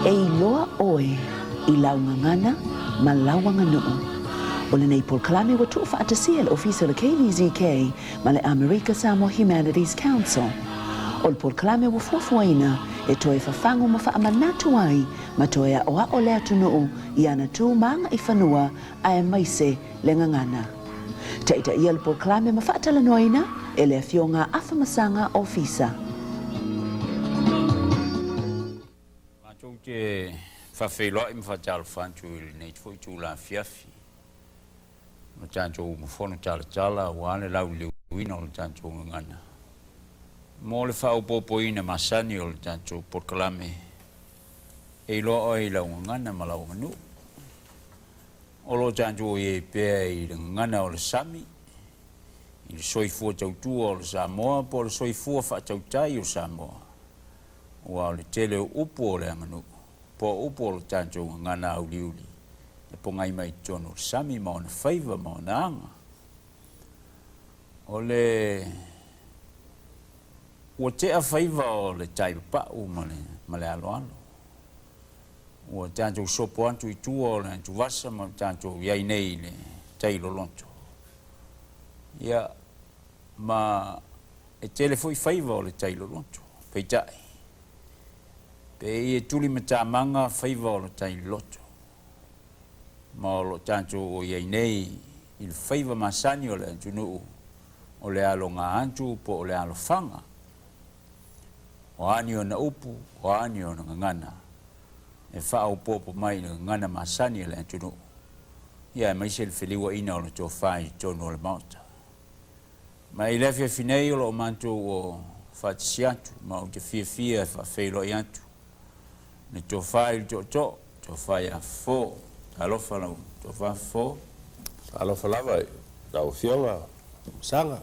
E iloa ʻoe i lau gagana ma lau aganuu. ʻO lenei polokalame ua tuufaatasia e le Ofisa o le KVZK ma le ʻAmerika Samoa Humanities Council. ʻO le polokalame ua fuafuaina e toe fafagu ma faamanatu ai ma toe aʻoaʻo le atunuu i ana tu ma agaifanua aemaise le gagana. Taʻitaʻia le polokalame ma faatalanoaina e le afioga a Afamasaga Ofisa. Matou te faafeiloai ma faatalofa atu i lenei foi itula afiafi o le tatou fono talatala aua le lauliliuina o le tatou gagana mo le faaopoopoina masani o le tatou polokalame e iloa oe i lau gagana ma lau aganuu. O lo o tatou i ai pea i le gagana o le sami, i le soifua tautua o le Samoa po o le soifua faatautai o Samoa, aua o le tele o upu o le aganuu, po o upu o le tatou gagana auliuli e pogai mai i totonu o le sami ma ona faiva ma ona aga. O le ua tea faiva o le tai papau ma le, ma le aloalo. Ua tatou sopo atu i tua o le atuvasa ma tatou i ai nei i le tai loloto. Ia, ma e tele foi faiva o le tai loloto, peitai, pei e tuli matamaga faiva o le tai loloto, ma o lo o tatou o i ai nei i le faiva masani o le atunuu o le aloga atu po o le alofaga. O a ni ona upu, o a ni ona gagana e faaopoopo mai i le gagana masani a le atunuu, ia aemaise le feliuaina o le tofa i totonu o le Maota. Ma i le afiafi nei o lo o matou o faatasi atu, ma ou te fiafia e faafeiloai atu le tofa i le tootoo, tofa ia Fofo. Talofa lau tofa Fofo. Talofa lava i lau Afioga Masaga.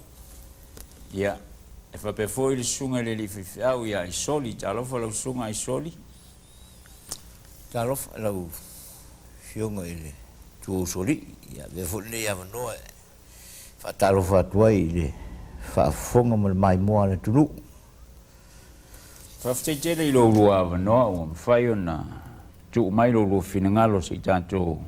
Ia, e faapea foi le susuga i le alii faifeau ia Aisoli. Talofa lau susuga Aisoli. Talofa i lau Afioga i le Tuausolii. Ia, avea foi lenei avanoa e faatalofa atu ai i le faafofoga ma le maimoa a le atunuu. Faafetai tele i lo oulua avanoa ua mafai ona tuu mai lo oulua finagalo se i tatou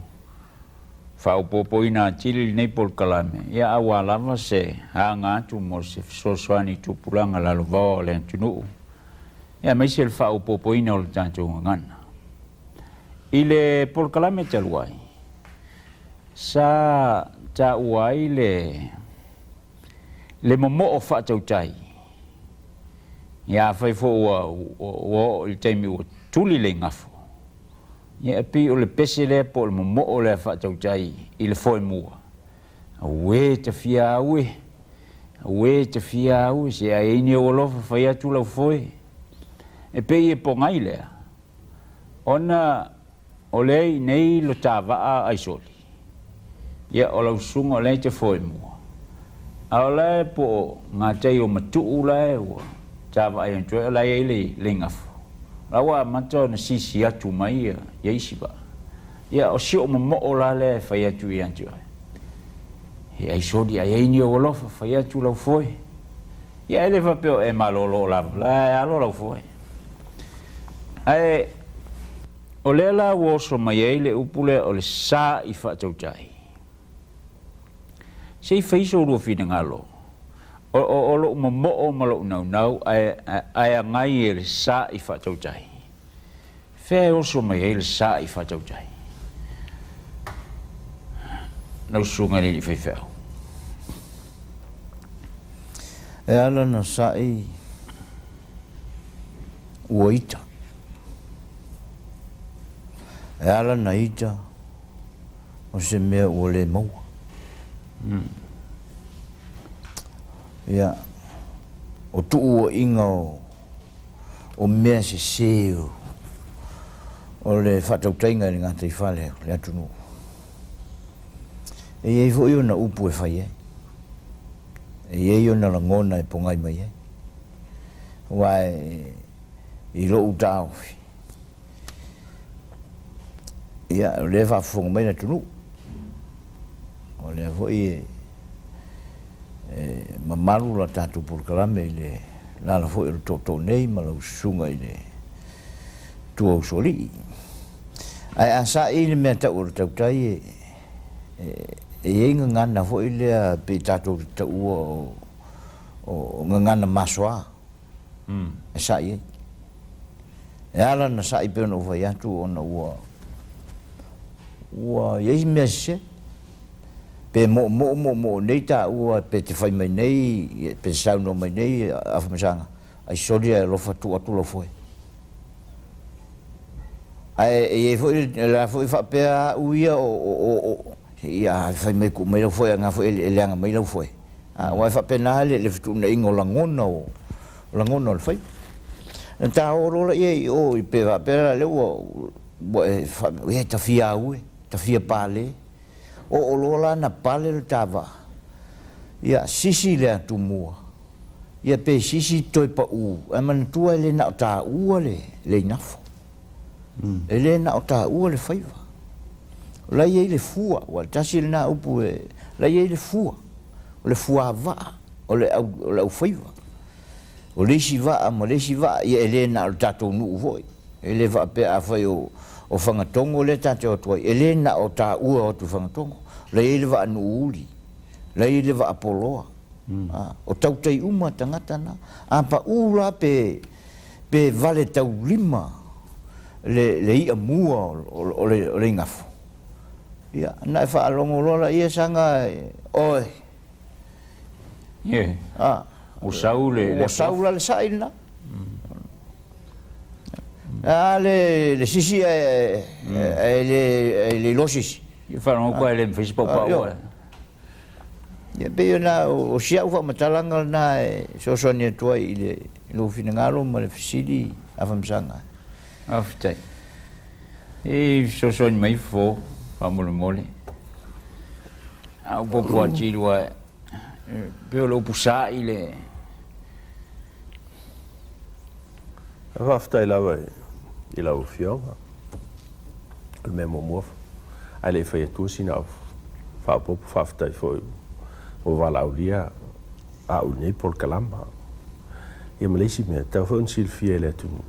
faaopoopoina atili lenei polokalame, ia aua lava se aga atu mo se fesoasoani i tupulaga lalovaoa o le atunuu, ia aemaise le faaopoopoina o le tatou gagana. I le polokalame talu ai, sa taua ai le le momoo faatautai. Ia afai foi ua oo i le taimi ua tuli le igafo, ia e pei o le pese lea po o le momoo lea faatautai i le foemua. Auē tafia au e, auē tafia au e, se a i ai ni ou alofa fai atu lau foe. E pei e pogai lea, ona o lea i inei lo ta vaa Aisoli, ia o lau susuga o lea e te foemua, a o la e po o gatai o matuu la e ua ta vaai atu ai o la e i ai le, le igafo, la ua amata ona sisi atu mai ia, ia isi vaa. Ia o si ou momoo la lea e fai atu ia te oe, He Aisoli, a i ai ni ou alofa, fai atu lau foe. Ia e le faapea o e malolo lava, la e alo lau foe. Ae o lea la ua oso mai ai le upu lea o le sa i faatautai. Se i fai so oulua finagalo, o, o, o lou momoo ma lou naunau ae, ae agai e le sa i faatautai. Fea e oso mai ai le sa i faatautai? Lau susuga i le alii faifeau. E ala ona sa'i ua ita. E ala ona ita o se mea ua le maua. Ia, o tuuaiga o o mea sese o le faatautaiga i le gataifale o le atunuu. E i ai foi ona upu e fai ai, e i ai ona lagona e pogai mai ai. Aua i lou taofi, ia, o lea e faafofoga mai le atunuu, o lea foi e E mamalu la tatou polokalame i le ala foi o le tootoo nei ma lau susuga i le Tuausoalii. Ae a sa'i le mea tau o le tautai e e i ai gagana foi lea pei tatou te taua o o gagana masoa e sa'i ai. E ala ona sa'i pei ona ou fai atu ona ua ua i ai mea sese. Pe moomoo moomoo nei taua pe te fai mai nei pe te saunoa mai nei Afamasaga, ai soli ae alofa tuu atu lau foe. Ae e i ai foi le la foi faapea au ia o o o ia fai mai tuu mai lau foe a na foi e leaga mai lau foe. Aua e faapena le le fetuunaiga o lagona o lagona o le faiva. Na ta o loa laia i o i pe faapea la lea ua ua e ia ta fia au e, ta fia pale. Oo loa la na pale le ta vaa, ia sisi le atumua, ia pe sisi toe pau, ae manatua e le na o taua le le igafo. E le na o taua le faiva. O la e i ai le fua, aua e tasi lena upu e, o la e i ai le fua, o le fuavaa o le au, o le aufaiva. O le isi vaa ma le isi vaa, ia e le na o le tatou nuu foi. E le faapea afai o, o Fagatogo lea ta te o atu ai, e le na o taua e o atu i Fagatogo. O la e i ai le vaa Nuuuli, o la e i ai le vaa Poloa. A, o tautai uma tagata na. A pau la pe, pe valetaulima le, le i'a mua o, o le, o le igafo, ia, ona e faalogo loa laia saga e, oe, Ie. A. Ua sau le... Ua sau la le sa'i lena. A le, le sisi ae, ae le, ae le iloa sisi. Ia faalogo atu ae le mafai se paupau ae. Ia pei ona o si au faamatalaga lena e fesoasoani atu ai i le lou finagalo ma le fesili a Famasaga. Faafetai. E fesoasoani mai fofo faamolemole. A o popo atili ua pei o le upu sa'i le. Faafetai lava i lau Afioga. O le mea muamua, ae le i fai atua sina au faaopoopo, faafetai foi ua valaaulia au i lenei polokalama. Ia ma le isi mea, e tatau foi ona silafia e le atunuu,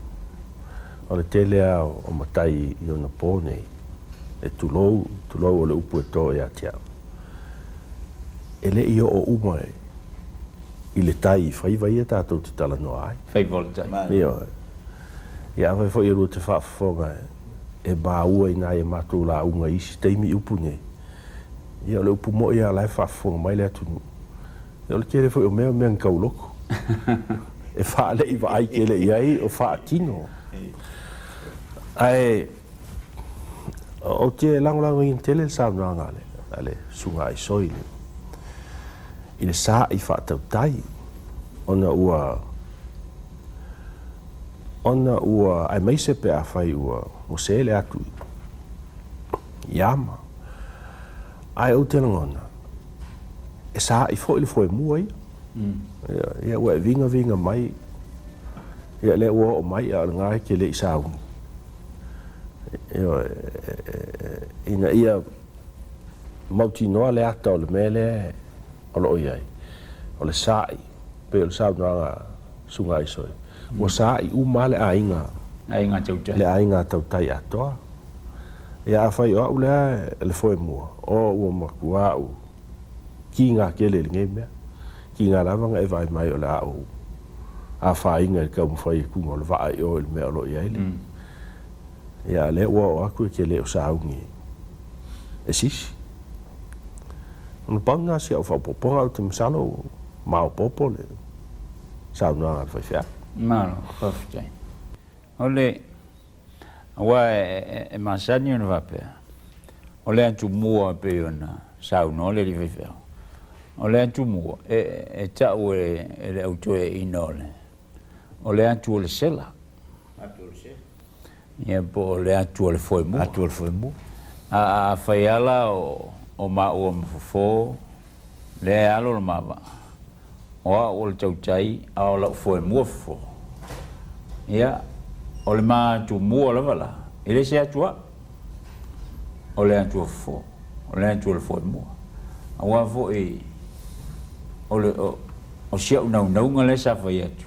o le tele lava o matai i ona po nei, e tulou, tulou o le upu e to ia te au, e le i oo uma i le tai i faiva ia tatou te talanoa ai. Faiva o le tai. Ioe. Ia afai foi e lua te faafofoga e maua i nai a matou lauga i isi taimi i upu nei, ia o le upu moi lava o la e faafofoga mai le atunuu. Ia o le tele foi o mea o mea na tauloko e faale'i vaai tele i ai o faatino. Ae ou te lagolagoina tele le saunoaga a le Susuga Aisoi i le i le sa'i faatautai ona ua ona ua aemaise pe afai ua ua sele atu i ama. Ae ou te lagona, e sa'i foi le foemua ia. Ia ua e vigaviga mai, ia lea ua oo mai a o lena e te le i sauni. Ioe, ina ia mautinoa le ata o le mea lea o lo o i ai, o le sa'i, pei o le saunoaga a Susuga Aisoi, ua sa'i uma lava le aiga, Aiga tautai. le aiga tautai atoa. Ia afai o au lea le foemua, o ua matua au kiga tele i lenei mea. Kiga lava na e vaai mai o le a ou afaina i le taumafai atuga o le vaa i o i le mea o lo o i ai le. Ia a o lea ua oo atu e te le o sauni e sisi. Ona pau lena o si au faaopoopoga ou te masalo ua maopoopo le saunoaga a le faifeau. Malo, faafetai. O le, aua e masani ona faapea, o le atumua e pei ona saunoa le alii faifeau, o le atumua e tau e le au toeaiina o le, o le atu o le sela. Ia po o le atu o le foemua. Atu o le foemua. A afai lava la o maua ma Fofo lea e alo le ma vaa, o au o le tautai a o lau foemua Fofo. Ia, o le ma atumua lava la, e le se atu au, o le atu a Fofo, o le atu o le foemua. Aua foi o le, o si au naunauga lea sa fai atu.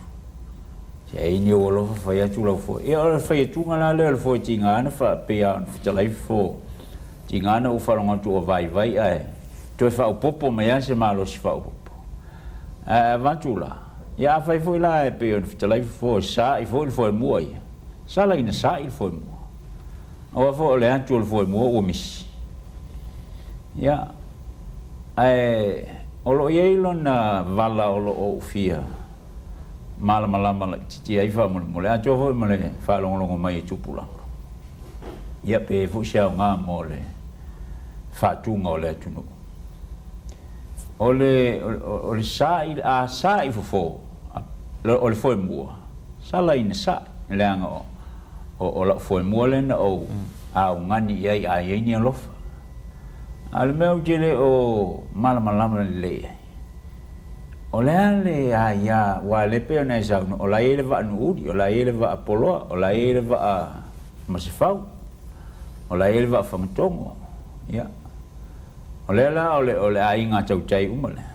Se ai ni ou alofa fai atu lau foe. Ia o le faiatuga la lea o le foe tiga na faapei lava ona fetalai fofo. Tiga na ou faalogo atu ua vaivai ae toe faaopoopo mai lava se malosi faaopoopo. Ae avatu la, ia afai foi la e pei ona fetalai fofo e sa'i foi le foemua ia, sala ina sa'i le foemua. Aua foi o le atu o le foemua ua misi. Ia, ae o lo o i ai lona vala o lo o ou fia malamalama laitiiti ai faamolemole, atoa foi ma le faalogologo mai e tupulaga. Ia, pe i ai foi se aoga mo le faatuga o le atunuu. O le, o le sa'i, a sa'i fofo, o le foemua, sala ina sa'i, leaga o, o, o la'u foemua lea na ou augani i ai a i ai ni alofa. A o le mea ou te le o malamalama lelei ai, o le a le aia, aua o lea e pei ona e saunoa, o la e i ai le vaa Nuuuli, o la e i ai le vaa Poloa, o la e i ai le vaa Masefau, o la e i ai le vaa Fagatogo, ia. O lea la o le, o le aiga tautai uma lea.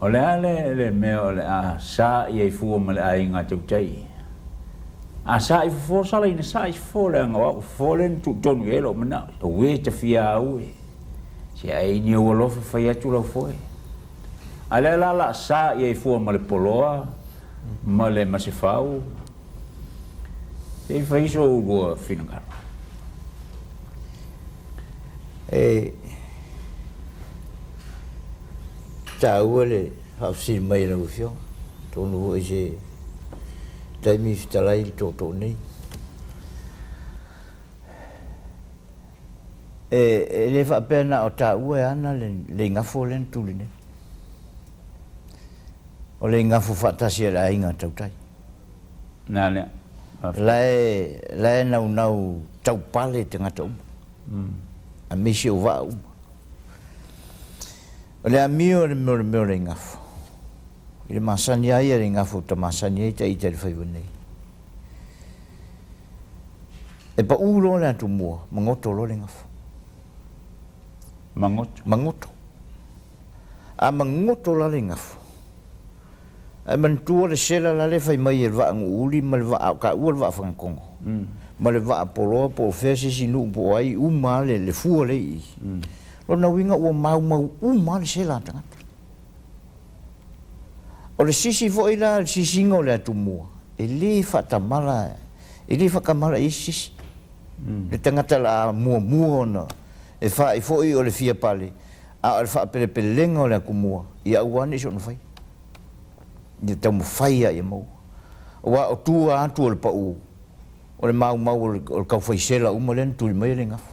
O le a le, le mea o le a sa'i ai fua ma le aiga tautai ia? A sa'i fofo, sala ina sa'i fofo, leaga o au fofo lea na tuu tonu i ai lou manao. Auē tafia au e, se ai ni ou alofa fai atu lau foe. A lea la la sa'i ai fua ma le poloa ma le masefau, se i fai so ulua finagalo. E taua le faafesili mai e lau Afioga, atonu foi se taimi fetalai le tootoo nei. E le faapea na o taua e ana le igafo lea na tuli nei. O le igafo faatasi a le aiga tautai. Nā lea. La e, la e naunau taupale tagata uma, aemaise o vaa uma. O le amio o le mea o le mea o le igafo, i le masani lava ia le igafo ta masani ai ta ita i le faiva nei. E pau loa le atumua, magoto loa le igafo. Magoto. Magoto. A magoto la le igafo, Ae manatua le sela la lea fai mai e le vaa Nuuuli ma le vaa, taua le vaa Fagatogo ma le vaa Poloa po o fea se isi nuu po o ai uma lava le fua lea i i. Lona uiga ua maumau uma lava le sela a tagata. O le sisi foi la, le sisiga o le atumua, e le faatamala, e le faatamala i ai se sisi. Le tagata o le a muamua ona e faai foi o le fia pale, a o le faapelepelega o le atumua, ia aua ne i soona faia. Ia taumafai lava ia maua. Aua o tua atu o le pau, o le maumau o le taufaisela uma lea na tuli mai e le gafa.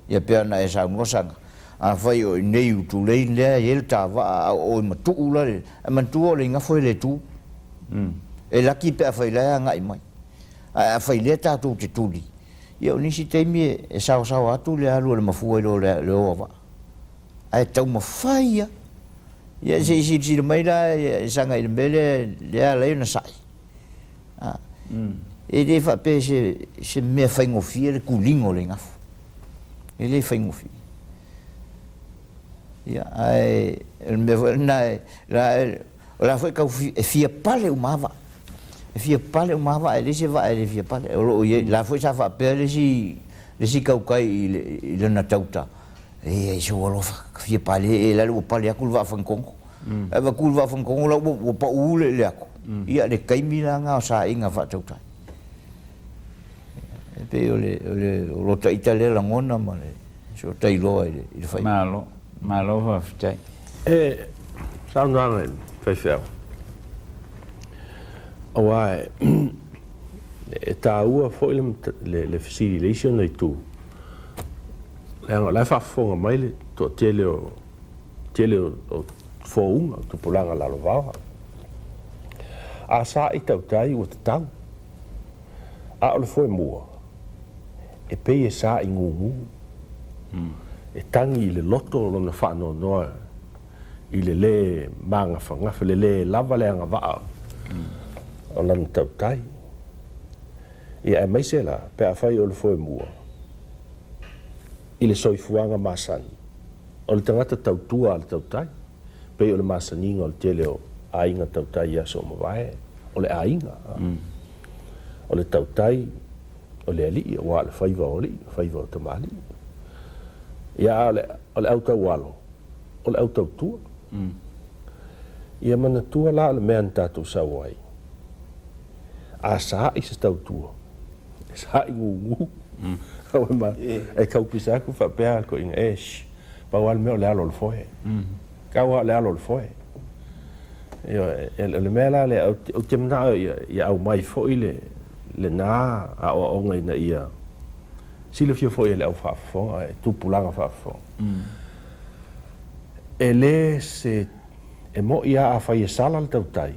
Ia pei ona e saunoa Saga, afai o i inei i Utulei lea e i ai le ta vaa a o oe matuu la le, ae manatua o le igafo e le tu. E laki pe afai la e agai mai. Ae afai lea tatou te tuli, ia o nisi taimi e saosaoa atu le alu a le mafua i lo le o a vaa. Ae taumafai lava. Ia se i silasila mai la e saga i le mea lea lea e ala ai ona sa'i. A, e le faapea se, se mea faigofie le tuliga o le igafo. E le faigofie. Ia, ae o le mea foi lena e, la, o la foi tau e fia pale uma lava vaa. E fia pale uma lava vaa, e leai se vaa e le fia pale. O lo o i ai, la foi sa faapea le isi, le isi tautai i, le, i lana tauta, E ai sou alofa, ka fia pale e lale ua pale atu le vaa Fagatogo. Ae avatu le vaa Fagatogo la ua ua pau le le atu. Ia le taimi la na o saaiga faatautai. E pei o le o le o lo taita lea lagona ma le so tailoa i le i le faiva. Malo, malo faafetai. E saunoaga i faifeau, aua e taua foi le le fesili i le isi ona itu, Leaga o la e faafofoga mai le toatele o tele o fouga o tupulaga lalovaoa. A sa'i tautai ua tatau, a o le foemua, e pei e sa'i gugu, e tagi i le loto lona faanoanoa i le lē magafagafa, le lē lava le agavaa o lana tautai. Ia aemaise la pe afai o le foemua i le soifuaga masani o le tagata tautua a le tautai, pei o le masaniga o le tele o aiga tautai i aso ua mavae. o le aiga. O le tautai o le alii aua o le faiva o alii, o faiva o tamalii. Ia a o le au taualo, o le au tautua. Ia manatua la o le mea na tatou sau ai, a saai se tautua, e saai gugu. E kaupisa atu faapea le toeaina, e, shh, pau lava le mea o le alo o le foe. Tau lava o le alo o le foe. Ioe, o le mea la lea, ou te manao ia aumai foi lena aoaoga ina ia silafia foi e le au faafofoga, e tupulaga faafofoga. E le se, e moni lava afai e sala le tautai,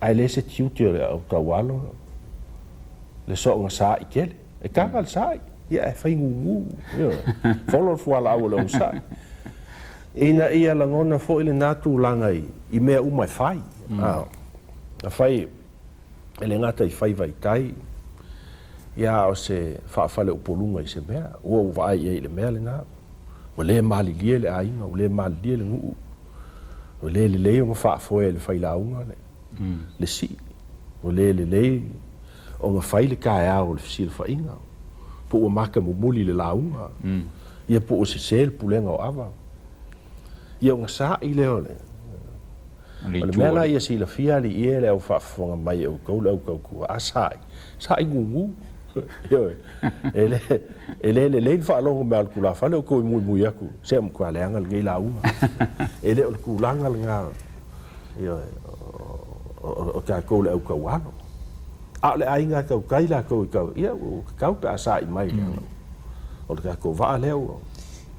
ae le se tiute o le au taualo le soonga saai tele. E taga le saai, ia ae fai gugu, ioe, folo le fualaau o le onosai, ina ia lagona foi lena tulaga i mea uma e fai. Afai e le gata i faiva i tai, ia a o se faafaleupoluga i se mea, ua ou vaai i ai i le mea lena, ua le malilie le aiga, ua le malilie le nuu, ua le lelei ona faafoe e le failauga le sii, ua le lelei ona fai le taeao o le fesilafaiga, po ua matamumuli le lauga, ia po ua sese le pulega o ava. Ia ona sa'i lea o le O le mea la ia silafia alii e le au faafofoga mai e outou le au tautua, a sa'i, sa'i gugu. Ioe. E le, e le lelei le faalogo mai a le tulafale outou e muimui atu, se ua matua leaga lenei lauga. E le o le tulaga lena, ioe, o tatou le au taualo. A o le aiga tautai latou i tau, ia ua tatau pe a sa'i mai leaga o le tatou vaa lea ua.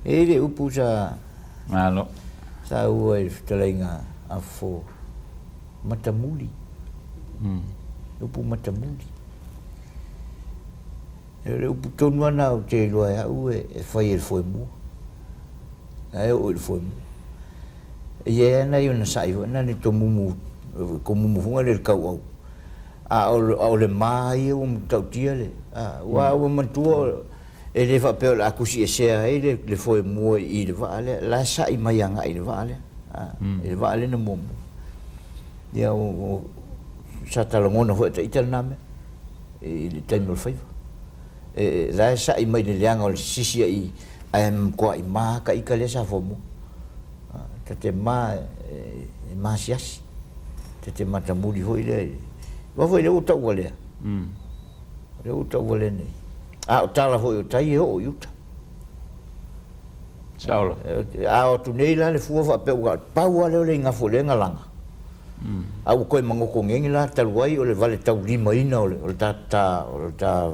E i ai le upu sa Malo. Saua i le fetalaiga a Fofo, matamuli. Le upu matamuli. O le upu tonu lava lena ou te iloa e au e fai e le foemua. La e oo i le foemua. E i ai lava nai ona sa'i foi na ni tomumu, tomumu foi lea i le tauau. A o le ma ia ua matautia le, aua ua manatua E le faapea o le a tusiesea ai le foemua i le vaa lea, la e sa'i mai agai i le vaa lea, i le vaa lea na muamua. Ia, sa ta lagona foi e ta ita lena mea i le taimi o le faiva. E, la e sa'i mai le leaga o le sisi i, ae matuai ma ta ita lea sa foemua. Ta te ma e masiasi, ta te matamuli foi lea. Aua foi lea ua tauvalea. O lea ua tauvalea nei. A o tala foi o tai e oo i uta. Sao la. A o atu nei la le fua faapea ua pau lava lea o le igafo lea na laga. A ua toe magoto ngenge la talu ai o le vale taulimaina o le ta ta o le ta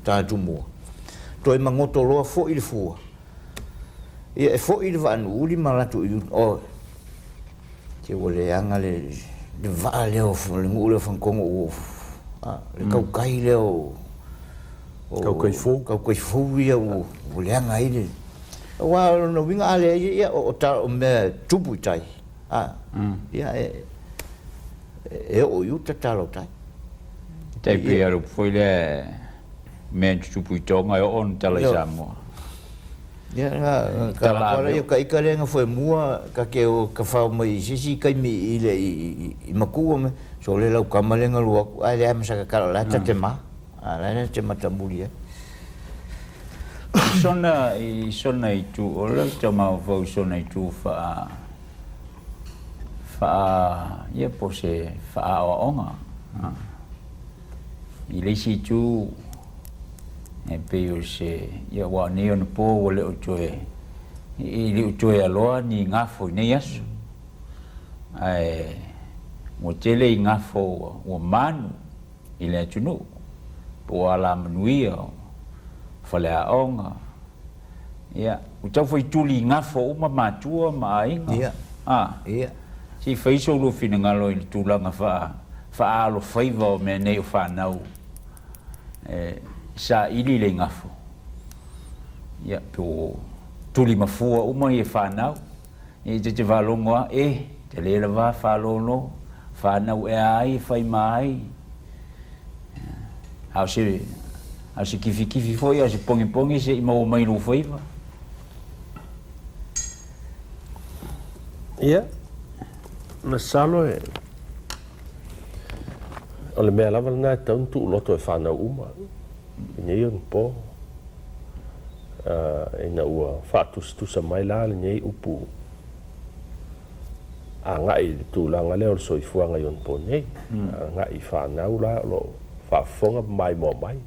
ta tumua. Toe magoto loa foi le fua. Ia e foi le vaanuuli ma latou i uta. Oi. Se ua leaga le vaa lea o le nuu lea o Fanutogo ua le tautai lea o Tautai fou. Tautai fou ia ua leaga ai le aua o lona uiga a leai ia o ta o mea e tupu i tai a ia e e oo i uta tala o tai. Tai pei a le upu foi lea mea e tutupu i Tonga e oo ona tala i Samoa. Ia, na, ka lako ala ia ka ika lea na foe mua, ka ke o ka whao mai i se isi taimi i le i Makua me, so le lau tama lea na lua atu, ae leai ma sa kakala, la e ta te ma, a la e te matamuli ai. I sona, i sona itu, o le tau mafaufau i sona itu faa, faa, ia po o se faaaoaoga. I le isi itu, e pei o se, ia aua o nei ona po ua le o toe, e le o toe aloa ni gafo i nei aso. Ae ua tele i gafo ua manu i le atunuu, po o alamanuia o faleaoga, ia, ua tau faituli i gafo uma matua ma aiga. Ia. A. Ia. Se i fai so lua finagalo i le tulaga faa, faaalo-faiva o mea nei o fanau. E saili le igafo, ia, pe ua tuli mafua uma ia fanau, ia e te faalogo lava, e, te le lava faalolo, fanau ea ai e fai ma ai. A o se, a o se kifikifi foi, a o se pogipogi se i maua mai i lou faiva. Ia, masalo e. O le mea lava lena e tatau ona tuuloto e fanau uma i nei onapo, ina ua faatusatusa mai la lenei upu agai i le tulaga lea o le soifuaga i onapo nei, agai i fanau la o lo o faafofoga ma maimoa mai.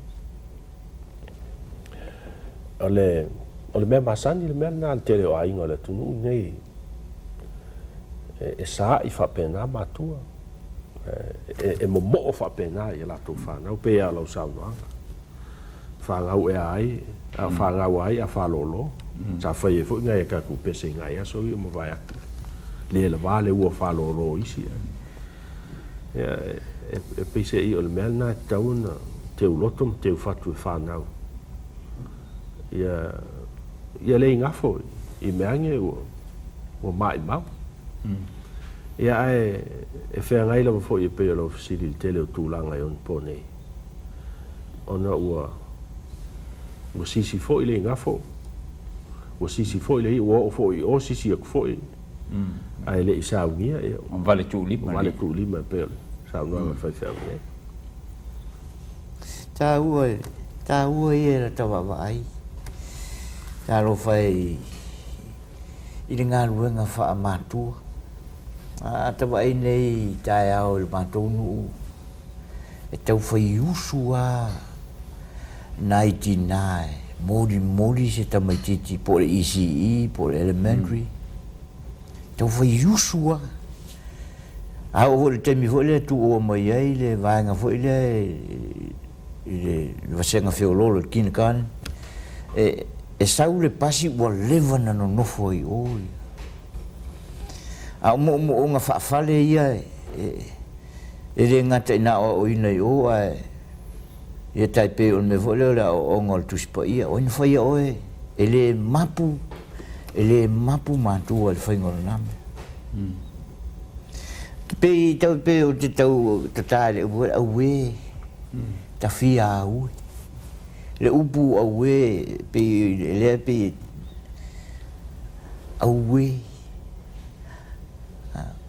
O le, o le mea masani le mea lena a le tele o aiga o le atunuu lenei, e saai faapena matua, e momoo faapena i a latou fanau, pei lava o lau saunoaga, fanau ea ai, a fanau a ai a faalolo, sa fai ai foi nai a tatou pese i nai aso ia ua mavae atu, le lava le ua faalolo o isi. Ia, e peiseai o le mea lena e tatau ona teuloto ma teufatu e fanau, ia le igafo i mea ane ua maimau. Ia, ae e feagai lava foi e pei o lau fesili i le tele o tulaga i onapo nei, ona ua sisi foi le igafo, ua sisi foi le i'a, ua oo foi i o sisi atu foi. Ae le i saunia, ia, ua vale tuulima, vale tuulima e pei o le saunoaga a le faifeau nei. Taua, taua ia i lata vaavaai. Talofa e i le galuega faamatua. A ta vaai nei i taeao i le matou nuu, e tau fai usu lava nai tinā e molimoli se tamaitiiti po o le ECE po o le elementary, tau fai usu lava. A oo foi i le taimi foi lea e tuua mai ai le vaega foi lea i le vasega feoloolo i le kindergarten, e sau le pasi ua leva ona nonofo ai i o. A o moomooga faafale ia e le gata ina aoaoina i o ae ia tai pei o le mea foi lea o le aoaoga o le Tusi Paia, o ai na faia oe? E le mapu, e le mapu matua i le faiga o lena mea. Pei tau pei ou te tau tata i le upu foi lea, auē, tafia aue. Le upu auē pei lea pei auē.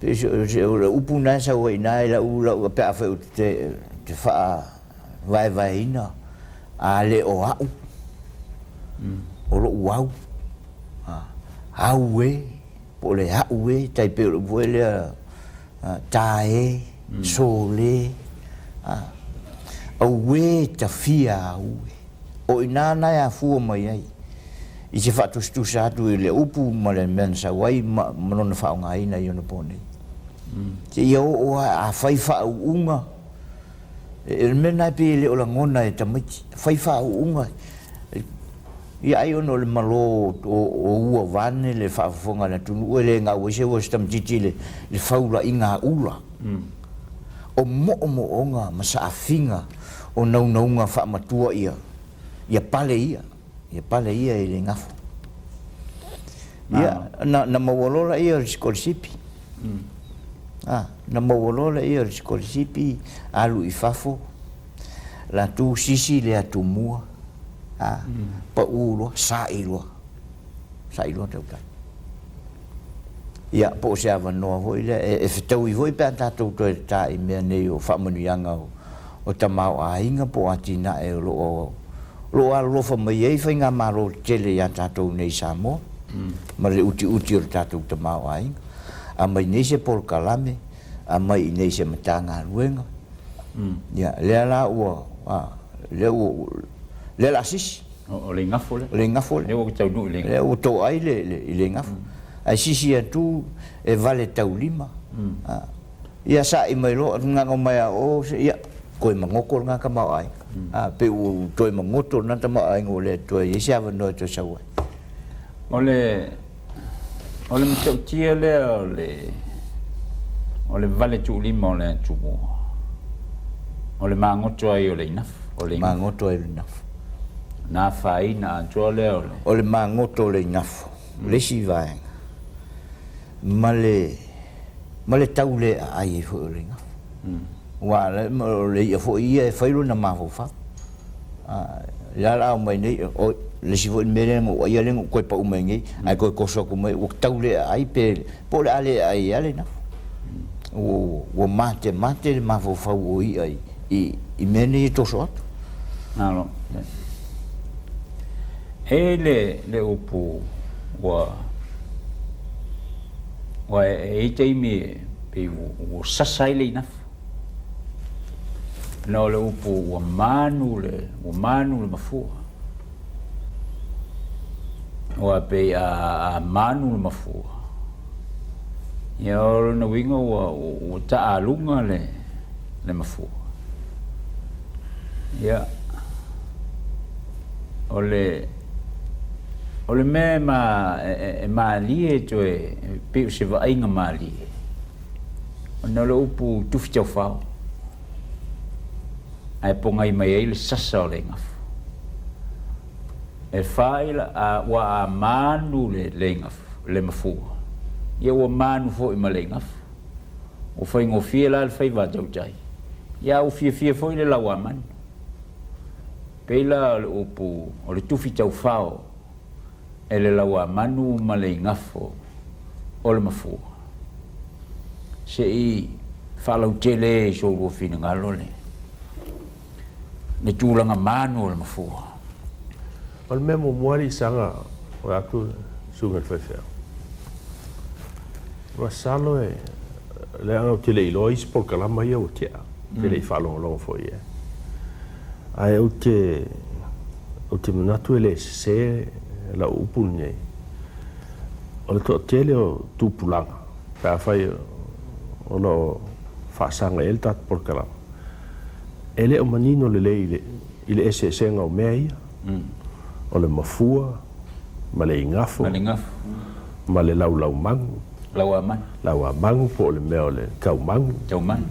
O le upu lena e sau ai i ina i lau, lau, pe afai ou te, te faavaevaeina, a le o au, o lou au, au e, po o le au e, tai pei o le upu foi lea, ta e, sole, auē tafia au e. O i ina na e afua mai ai i se faatusatusa atu i le upu ma le mea na sau ai ma lona faaaogaina i ona po nei. Seia oo lava a fai faauuga, o le mea lena e pei e le o lagona e tamaiti, fai faauuga, ia ai ona o le malo o ua vaeane le faafofoga a le atunuu e le gau ai se ua o se tamaitiiti i le faulaiga ula. O moomooga ma saafiga o naunauga faamatua ia, ia pale ia, ia pale ia i le gafa. Ia, na, na maua loa laia o le sikolasipi. A, na maua loa laia o le sikolasipi, alu i fafo, latou sisi le atumua, a, pau loa, sa'i loa, sa'i loa tautai. Ia, po o se avanoa foi lea e fetaui foi pe a tatou toe ta i mea nei o faamanuiaga o tamaoaiga po o atinae o lo o o lo o alolofa mai ai faigamalo tetele ia tatou nei i Samoa ma le utiuti o le tatou tamaoaiga. Aumai nei se polokalame, aumai i nei se Matagaluega. Ia, lea la ua, lea ua, lea o le a sisi. O le igafo lea. O le igafo lea. Lea ua taunuu i le igafo. Lea ua toai le, le, i le igafo. Ae sisi atu e vale taulima. Ia sa'i mai loa, gago mai a o, ia, toe magoto lena tamaoaiga. Pei ua toe magoto lena tamaoaiga ua le toe i ai se avanoa e toe sau ai. O le, o le matautia lea o le, o le vale tuulima o le atumua, o le magoto ai o le igafo, o le igafo. Magoto ai o le igafo. Na afaina atoa lea o le. O le magoto o le igafo, o le isi vaega, ma le, ma le tau le aai ai foi o le igafo. Aua o le i'a foi ia e fai lona mafaufau. Le a la ao mai nei, o le isi foi mea lea na ou aia lea na ou toe pau mai nei, ae toe toso atu mai, ua tau le aai pe, po o le a le aai ai lava le igafo. Ua matemate le mafaufau o i'a i mea nei e toso atu. Malo. E le le upu ua ua e i ai taimi e pei ua sasa ai le igafo. Ona o le upu ua manu le ua manu le mafua. Aua pei a manu le mafua, ia o lona uiga ua taaluga le mafua. Ia, o le o le mea e malie toe pei o se vaaiga malie, ona o le upu tufi taufao, ae pogai mai ai le sasa o le igafo. E fai la, a, ua a manu le, le igafo, le mafua, ia ua manu foi ma le igafo. Ua faigofie la le faiva a tautai, ia a ua fiafia foi le lauamanu. Pei la o le upu o le tufi taufao e le lauamanu ma le igafo o le mafua. Se i faalautele i so oulua finagalo le le tulaga manu o le mafua. O le mea muamua alii saga o le atu susuga i le faifeau. Masalo e leaga ou te le iloa isi polokalama ia ua tea, ou te le i faalogologo foi i ai. Ae ou te ou te manatu e le sese lau upu lenei, o le toatele o tupulaga, pe afai o lo o faasaga i ai le tatou polokalama, e le o manino lelei i le, i le eseesega o mea ia, o le mafua ma le igafo, ma le igafo, ma le laulaumagu, lauamanu, lauamanu po o le mea o le taumanu. Taumanu.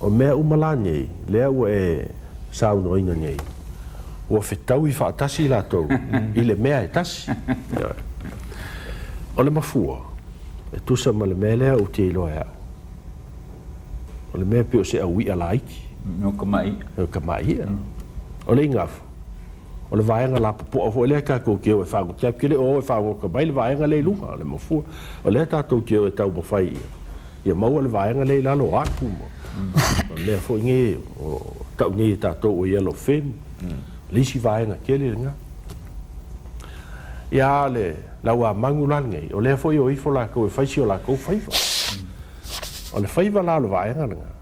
O mea uma la nei, lea ua e saunoaina nei, ua fetaui faatasi latou i le mea e tasi. O le mafua, e tusa ma le mea lea ou te iloa e au. O le mea pei o se aui'a laiti. O ka maʻi'a. O ka maʻi'a. O le igafo, o le vaega lapopoa foi lea tatou te o e fagota atu, ke le o o e fagota mai le vaega lea i luga, o le mafua. O lea tatou te o e taumafai ia, ia maua le vaega lea i lalo o atu ma, ma mea foi nei o tau nei e tatou o yellowfin, le isi vaega tele lena. Ia a o le lauamanu la lenei, o lea foi e o ifo latou e fai si o latou faiva. O le faiva la o le vaega lena,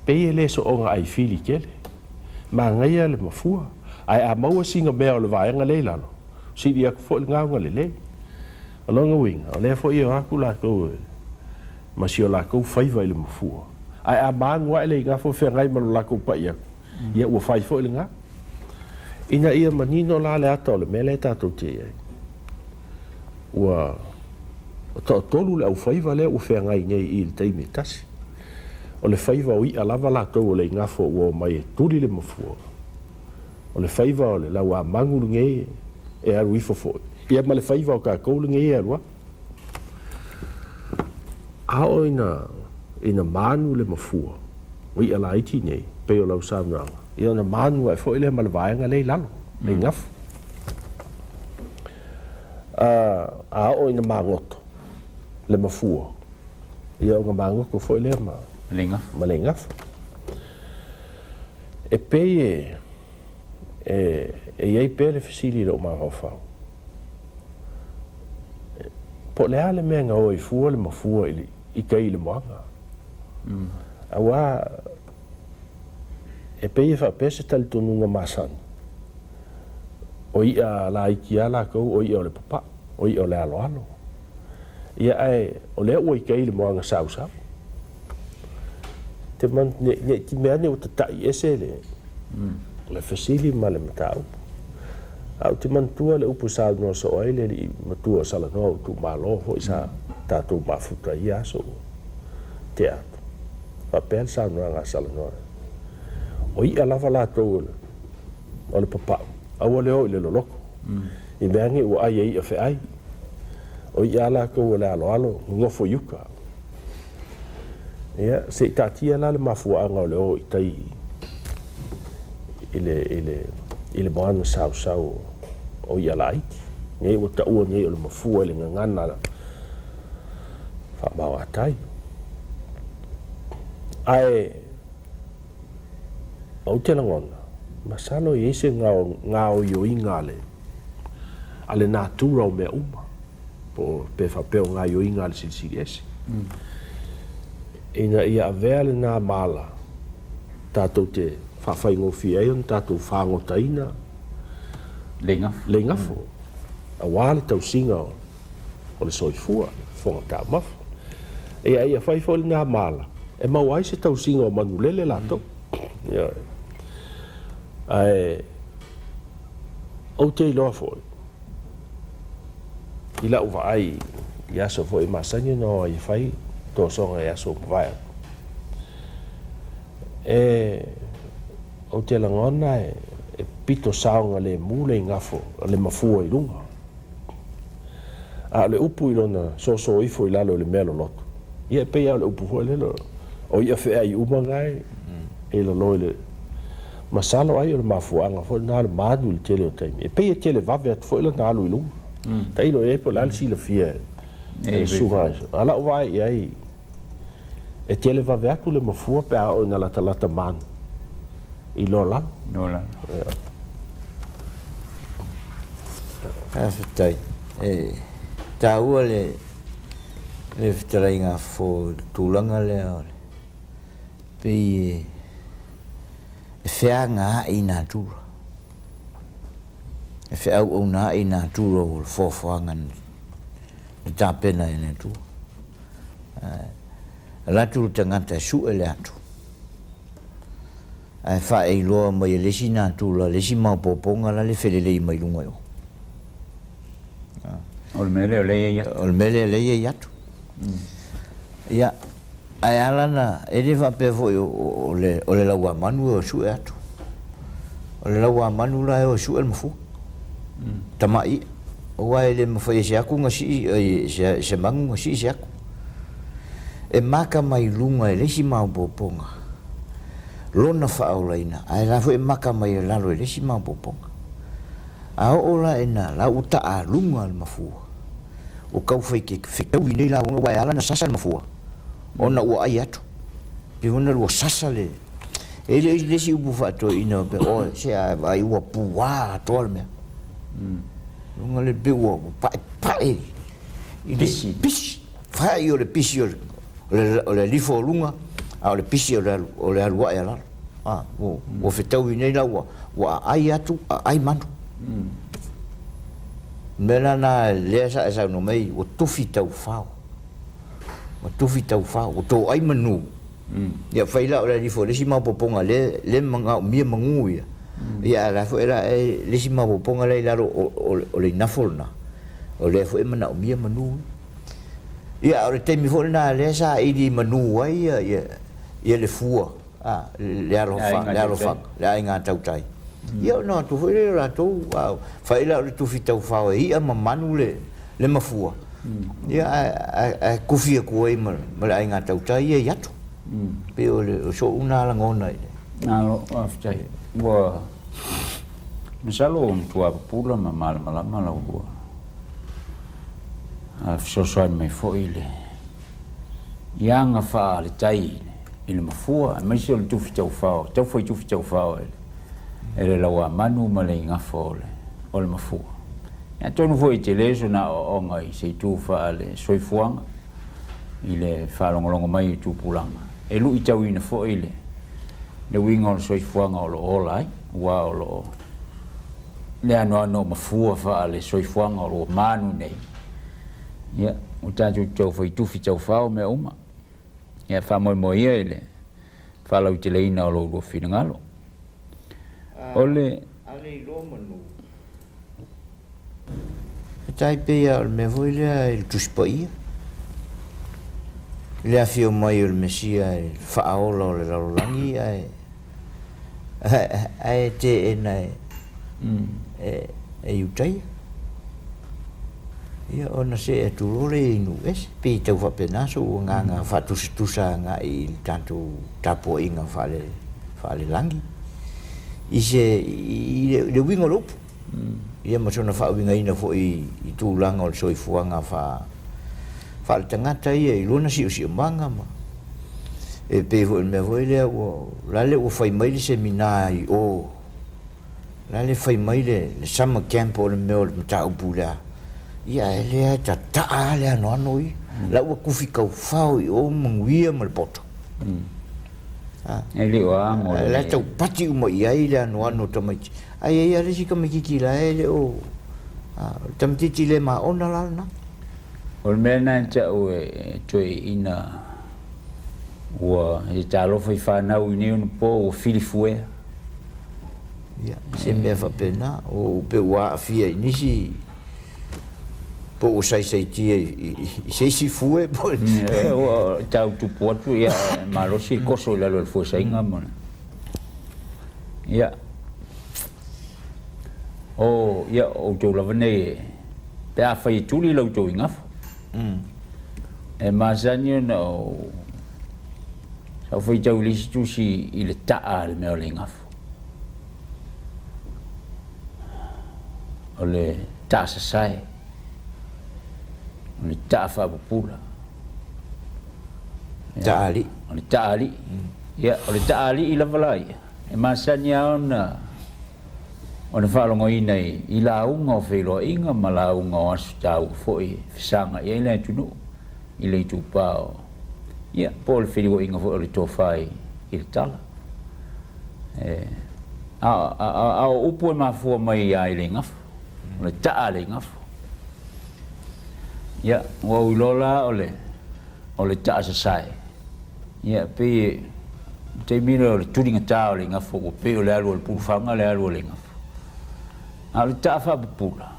pei e le soona aifili tele. Manaia le mafua, ae a maua sina mea o le vaega lea i lalo, sili atu foi lena ona lelei. O lona uiga, o lea foi e o atu latou ma si o latou faiva i le mafua, ae a maanu ae le igafo e feagai ma lo latou pai atu, ia ua fai foi lena. Ina ia manino la le ata o le mea lea tatou te i ai, ua toatolu le aufaiva lea ua feagai nei i le taimi e tasi. O le faiva o i'a lava latou o le igafo ua omai e tuli le mafua. O le faiva o le lauamanu lenei e alu ifo foi, ia ma le faiva o tatou lenei e alu atu. A oo ina ina manu le mafua o i'a laiti nei, pei o lau saunoaga, ia ona manu ae foi lea ma le vaega lea i lalo, le igafo. A oo ina magoto le mafua, ia ona magoto foi lea ma ma le igafo. E pei e e e i ai pea le fesili i lou mafaufau, po o le a le mea na o ai fua le mafua i i tai i le moana? Aua e pei e faapea se talitonuga masani, o i'a laiti a latou o i'a o le papaʻu, o i'a o le aloalo. Ia ae o lea ua i tai i le moana sausau. Te man, ne, ne i mea ane ua tataʻi ese le, le fesili ma le mataupu. Ae ou te manatua le upu e saunoa soo ai le alii matua o Salanoa o itumalo foi sa tatou mafuta i ia aso ua tea atu. Faapea le saunoaga a Salanoa, o i'a lava latou o le papa'u, aua le o i le loloto, i mea ane ua ai e i'a fe'ai. O i'a a latou o le aloalo, nonofo i uta. Ia, se i taatia la le mafuaaga o le o i tai i le, i le, i le moana sausau o i'a laiti. Nei ua taua nei o le mafua i le gagana Faamaoatai. Ae ou te lagona, masalo e i ai se gaoioiga a le a le natura o mea uma, po o pe faapea o gaoioiga a le Silisili Ese, ina ia avea lena mala tatou te faafaigofie ai ona tatou fagotaina le igafo, aua le tausiga o le soifua, le fofoga taumafa. Ia, ia fai foi lena mala e maua ai se tausiga o manulele latou. Ioe. Ae ou te iloa foi i lau vaai i aso foi e masani ona o ai e fai tosoga i aso ua mavae atu, e ou te lagona e pito saogalemu le igafo le mafua i luga. A o le upu i lona soso ifo i lalo i le mea loloto, ia e pei lava o le upu foi lele o i'a feai uma na e i lalo i le Masalo ai o le mafuaaga foi lena o le manu i le tele o taimi. E pei e televave atu foi lana alu i luga. Tailo i ai po o le a le silafia e le susuga. A o lau vaai i ai, e televave atu le mafua pe a oo ina latalata manu i lo lalo. Faafetai. E taua le fetalaiga fofo i le tulaga lea o le pei e feagaai natura, e feauaunaai natura o le foafoaga na tapena e le Atua. Ae alu atu le tagata e sue le atu, ae faailoa mai e le isi natura, le isi maopoopoga la le felelei mai luga i o. O le mea lea o lea e i ai atu. O le mea lea o lea e i ai atu. Ia, ae ala ona, e le faapea foi o le lauamanu e o e sue atu. O le lauamanu la e o e sue le mafua, tamai i'a, aua e le mafai e se atu ona sii, e se manu ona sii se atu. E maka mai luga e le isi maopoopoga lona faaolaina, ae la foi e maka mai lalo e le isi maopoopoga. A oo la ina la ua taaluga le mafua, ua tau fai fetaui nei la aua e ala ona sasa le mafua ona ua ai atu. Pei foi ona ua sasa le E le o le isi upu faatoeaina faapea oe se a vaai ua puā atoa le mea. Luga le pei ua paepae i le pisi. Fai o le pisi o le alifo o luga a o le pisi o le alu ae a lalo. Ua fetaui nei la ua aai atu aai manu. O le mea la lena lea sa e saunoa mai ua tofi taufao, ua tofi taufao, ua toai manu. Ia fai la o le alifo o le isi maopoopoga lea lea manaomia manu ia. Ia a o la foi la e le isi maopoopoga la i lalo o le inafo lena, o lea foi e manaomia manu ia. Ia a o le taimi foi lena lea sa ili manu ai ia le fua a, le alofa, le alofaga, le aiga tautai. Ia ona o atu foi lea o latou, a fai la o le tufi taufao e i'a ma manu le mafua, ia ae kufi atu ai ma le aiga tautai ia i atu. Pei o le so'u lena lagona i le. Malo, faafetai. Ua masalo ua matua pupula ma malamalama la ulua fesoasoani mai foi i le i aga faaletai i le mafua, aemaise o le tufi taufao, taufai tufi taufao e le lauamanu ma le igafa o le mafua. Atonu foi e tele sona aoaoga i se itu faale-soifuaga i le faalogologo mai i tupulaga, e luitauina foi le uiga o le soifuaga o lo o ola ai, aua o lo o le anoano o mafua faale-soifuaga o lo o manu nei. Ia, ua tatou taufai tufi taufao mea uma. Ia, faamoemoe ia i le faalauteleina o lo oulua finagalo. O le. A le iloa manu. E tai pei lava o le mea foi lea i le Tusi Paia, i le afio mai o le Mesia i le faaola o le lalolagi ae ae teena e e Iutaia. Ia ona see atu loa lea i nuu ese, pei e tau faapena sou agaga faatusatusa agai i le tatou tapuaiga faalelagi i se i le uiga o le upu, ia ma sona faauigaina foi i tulaga o le soifuaga faaletagata ia i lona siosiomaga ma e pei foi o le mea foi lea ua la le ua fai mai le semina i o la le fai mai le le summer camp o le mea o le mataupu lea ia ae lea e tataa lava le anoano ia la ua tufi taufao i o manuia ma le poto. E le o ago le. La e taupati uma i ai le anoano o tamaiti. Ae i ai lava le isi tamaitiiti la e le o, o le tamaitiiti le maona la lena. O le mea lena e tau e toeaiina ua e talofa i fanau i nei ona po ua filifuea. Ia, se mea faapena, o pe ua aafia i nisi Po ua saisaitia i se isi fue po Ua tau tupu atu ia malosi le koso i lalo o le fuesaiga ma ia o ia outou lava nei pe afai e tuli la outou igafo e masani ona o sa ou faitau i le isi tusi i le taa a le mea o le igafo. O le taa sasae, o le taa faapupula. Taa alii. O le taa alii. Ia, o le taa alii lava la ia, e masani lava ona ona faalogoina i lauga o feiloaiga ma lauga o aso taua foi e fesagai ai le atunuu i le itupa o, ia, po o le feliuaiga foi o le tofa i le tala. A o upu e mafua mai ia i le igafo, o le taa a le igafo. Ia, ua ou iloa la o le, o le taa sasae, ia, pei e, le taimi lea o le tuligata o le igafo, ua pei o le alu a le pulufaga le alu a le igafo. A o le taa faapupula,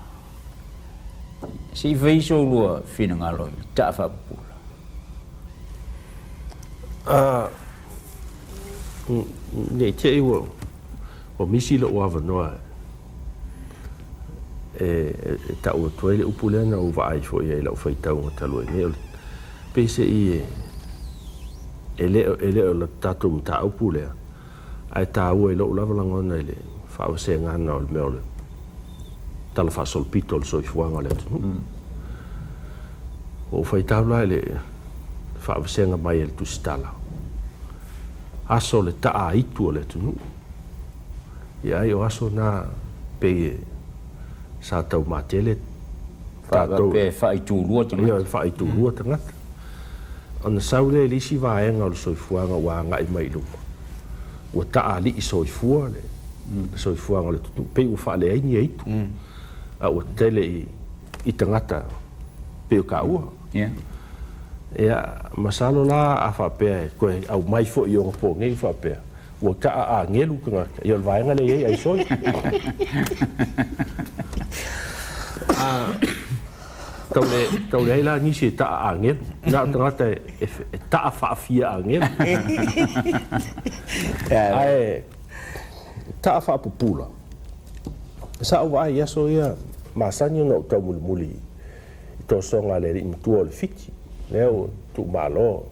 se i fai so oulua finagalo i le taa faapupula. Ne i te i ua misi lou avanoa e tau atu ai le upu lea na ou vaai foi i ai i lau faitauga talu ai nei, o le peiseai e le o le tatou mataupu lea, ae taua i lou lava lagona i le faavasegaga o le mea o le tala faasolopito o le soifuaga o le atunuu. Ua ou faitau la i le faavasega mai e le tusitala, aso le taaitu o le atunuu. Ia ai o aso na pei e sa taumatele tatou. Pe faaitulua tagata. Ia, faaitulua tagata. Ona sau lea i le isi vaega o le soifuaga ua agai mai i luma, ua taalii soifua le soifuaga o le atunuu, pei ua faaleai ni aitu, a ua tele i tagata pei o taua. Ia, masalo la a faapea e toe aumai foi i ona po nei faapea, ua taa agelu tagata, ia o le vaega lea e i ai aisoi. Tau leai la nisi e taa agelu, na o tagata e taa faafia agelu. Ae taa faapupula, sa ou vaai i aso ia masani ona ou taumulimuli i tosoga a le alii matua o le Fiti, lea ua tuumalo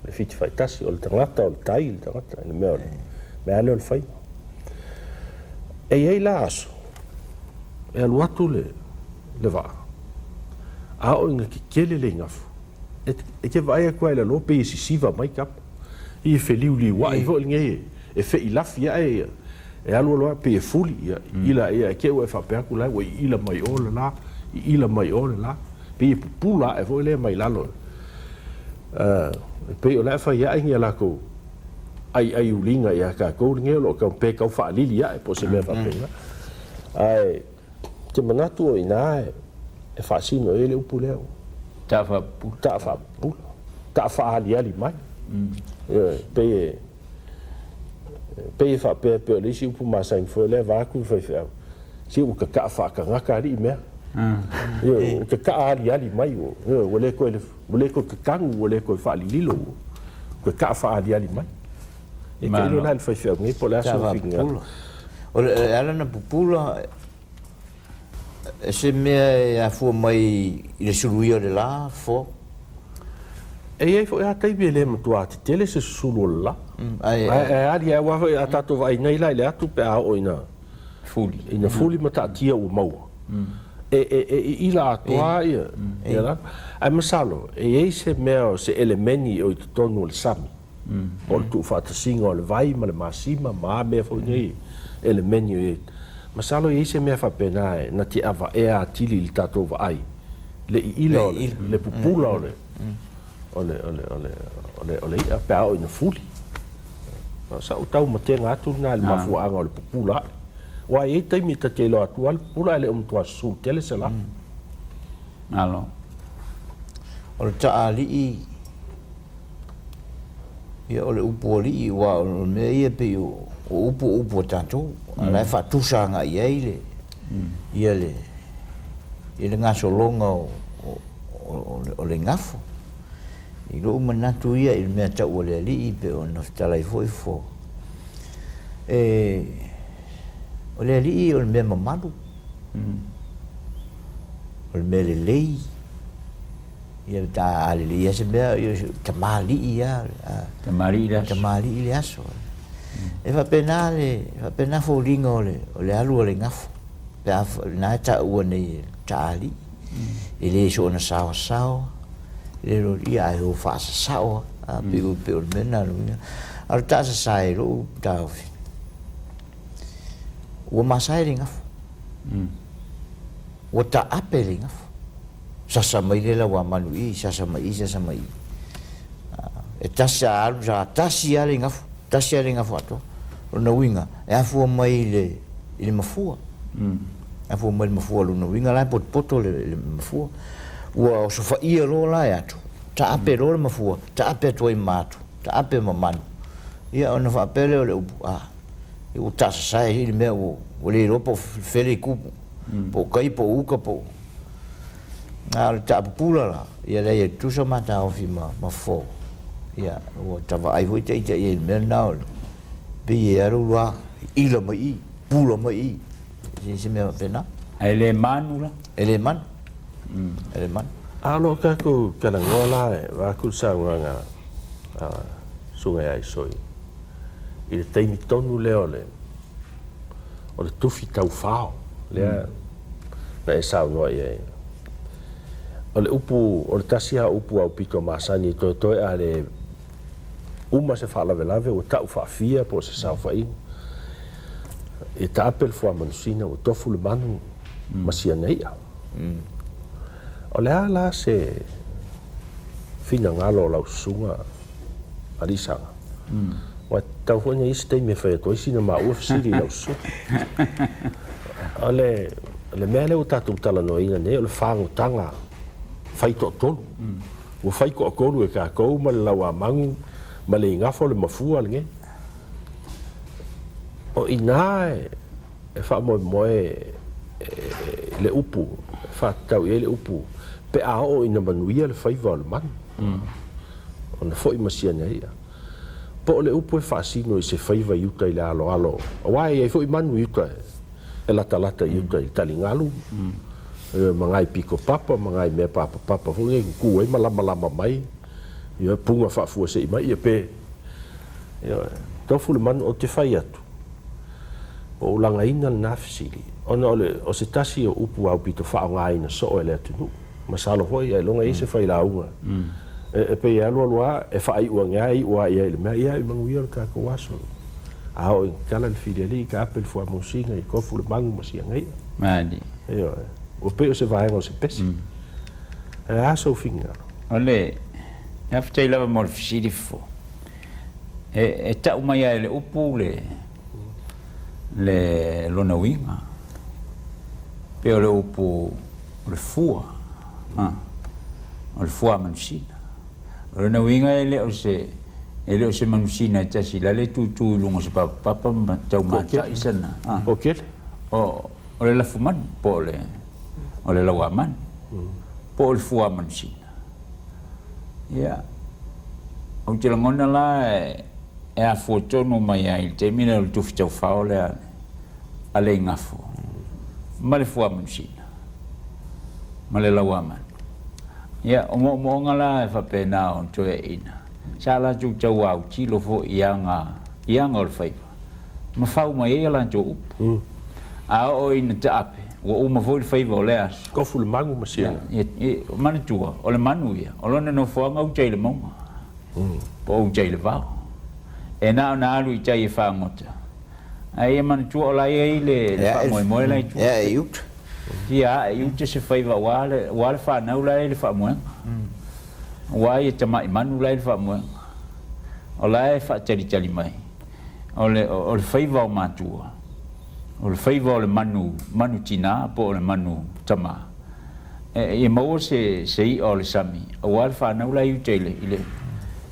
le Fiti faitasi, o le tagata o le tai le tagata, le mea o le mea lea o le faiga. E i ai la aso e alu atu le le vaa, a oo ina tetele le igafo, e te vaai atu lava i lalo pei e sisiva mai kapa. I e feliuliuai foi lenei e feilafi ae e alu alu ae pei e fuli, ia iila ia e te i ua e faapea atu la ua iila mai o le la, iila mai o le la, pei e pupula ae foi lea mai lalo. E pei o le a fai ae ni a latou aiai uliga ia tatou lenei o lo o tau pe tau faalili ae po o se mea faapena. Ae Ou te manatu o i ina e faasino ai le upu lea. Taa faapupula. Taa faapupula. Taa faaaliali mai. Ioe, pei e, pei e faapea pei o le isi upu masani foi lea vaeatu le faifeau, se ua tataa faatagata alii mea. Ioe, ua tataa aliali mai, ioe, ua le toe, ua le toe tatanu, ua le toe faalililo, ua tataa faaaliali mai. E tailo la i le faifeau nei po o le a sou finagalo. O le ala na pupula e se mea e afua mai i le suluia o le la, fog. E i ai foi lava taimi e le matua tetele se susulu o le la. Ae ali ai, aua foi a tatou vaai nei la i le atu pe a oo ina fuli, ina fuli ma taatia ua maua. E e e iila atoa ia ia lalo. Ae masalo e i ai se mea o se elemeni o i totonu o le sami, po o le tuufaatasiga o le vai ma le masima ma a mea foi nei elemeni o i ai. Masalo e i ai se mea faapena e na te avaea atili i le tatou vaai le iila o le le pupula o le o le o le o le o le o le i'a pe a oo ina fuli. O sa'u taumatega atu lena i le mafuaaga o le pupula ae. Aua e i ai taimi ta te iloa atu lava le pupula ae le o matua susu tele se lafo. Malo. O le taaalii, ia o le upu alii, aua o le mea ia e pei o upu o upu a tatou, a o la e faatusa agai i ai le, ia le, ia le gasologa o, o le gafo. I lou manatu ia i le mea tau a le Alii pei ona fetalai foi Fofo, e, o le Alii o le mea mamalu, o le mea lelei, ia ta a lelei lava se mea, ia tamalii lava, Tamalii le aso. Tamalii le aso. E faapena le, faapena foliga o le, o le alu a le gafo, pe a, lena e taua nei e taalii, e le soona saoasaoa, le loli, ia ae o faasasao lava, pei o, pei o le mea lena o le uiga. A o le taasasae i lou taofi, ua masae le igafo, ua taape le igafo, sasa mai le lauamanu i i, sasa mai i, sasa mai i. E tasi sa alu, sa tasi lava le igafo, tasi lava le igafo atoa. O lona uiga, e afua mai i le, i le mafua. E afua mai i le mafua, o lona uiga la e potopoto le, le mafua. Ua osofaia loa la e atu, taape loa le mafua, taape atu ai ma atu, taape ma manu. Ia ona faapea lea o le upu, a, ua taasasae i le mea ua, ua le iloa po o fea le itu, po o tai po o uta po o. A o le taapupula la, ia leai e tutusa ma taofi ma, ma fofo. Ia, ua ta vaai foi ta ita i ai i le mea lena o le, pei e alu alu lava, ila mai i, pula mai i, se, se mea faapena. Ae le manu la? E le manu. E le manu. A o lo o tatou talanoa la, e vaeatu le saunoaga a Susuga ia Aisoi i le taimi tonu lea o le o le tufi taufao lea na e saunoa i ai. O le upu, o le tasi lava o upu aupito masani e toetoe a le uma se faalavelave ua tau faafia po o se saofaiga, e taape le fuamanusina ua tofu le manu ma siana i'a. O le a la se finagalo o lau susuga Alisaga? Ua tatau foi ona i ai se taimi e fai atu ai sina maua fesili i lau susuga. O le, le mea lea ua tatou talanoaina nei o le fagotaga fai toatolu. Ua fai toatolu e tatou ma le lauamagu ma le igafo le mafua lenei. O i ina e faamoemoe le upu, e faatatau i ai le upu pe a oo ina manuia le faiva o le manu, ona foi ma siana ia. Po o le upu e faasino i se faiva i uta i le aloalo, aua e i ai foi manu i uta e latalata i uta i le taligalu, ma nai piko papa ma nai mea papapapa foi nei e tutu ai ma lamalama mai, ia puga faafuasei mai, ia pe, ioe, tofu le manu, ou te fai atu, ua ou lagaina lena fesili, ona o le, o se tasi o upu aupito faaaogaina soo e le atunuu. Masalo foi, ailoga e i ai se failauga e pei e alualu lava, e faaiu ane lava, e iu lava i ai i le mea, ia, i manuia lo tatou aso. A oo ina tala le filialii, taape le fuamanusina i tofu le manu ma siagaia. Malie. Ioe. Ua pei o se vaega o se pese. E a sou finagalo? O le faafetai lava mo le fesili fofo. E tau mai lava e le upu le le lona uiga, pei o le upu o le fua, o le fua manusina. O lona uiga e le o se e le o se manusina e tasi la le tutu i luga o se papapapa ma taumatai sana. O o le lafumanu po o le o le lauamanu po o le fua manusina. Ia, ou te lagona la e afua tonu mai ai i le taimi lea o le tufi taufao lea a Leigafo ma le Fuamanusina ma le Lauamanu. Ia, o moomooga la e faapena ona toeaiina, sa latou tau autilo foi i aga, i aga o le faiva, ma fau mai ai a latou upu. A oo ina taape, Ua uma foi le faiva o lea aso. Tofu le manu ma sia. Ia, manatua, o le manu ia, o lona nofoaga uta i le mauga, po o uta i le vao. E na ona alu i tai e fagota, ae ia manatua o la e i ai le faamoemoe la i tua. E ae i uta. Ia ae i uta se faiva aua le, aua le fanau la e i le faamoega. Aua ia tamai manu la e i le faamoega. O la e faatalitali mai. O le, o le faiva o matua, o le faiva o le manu, manu tinā po o le manu tamā, e, ia maua se, se i'a o le sami, aua le fanau la e i uta i le, i le,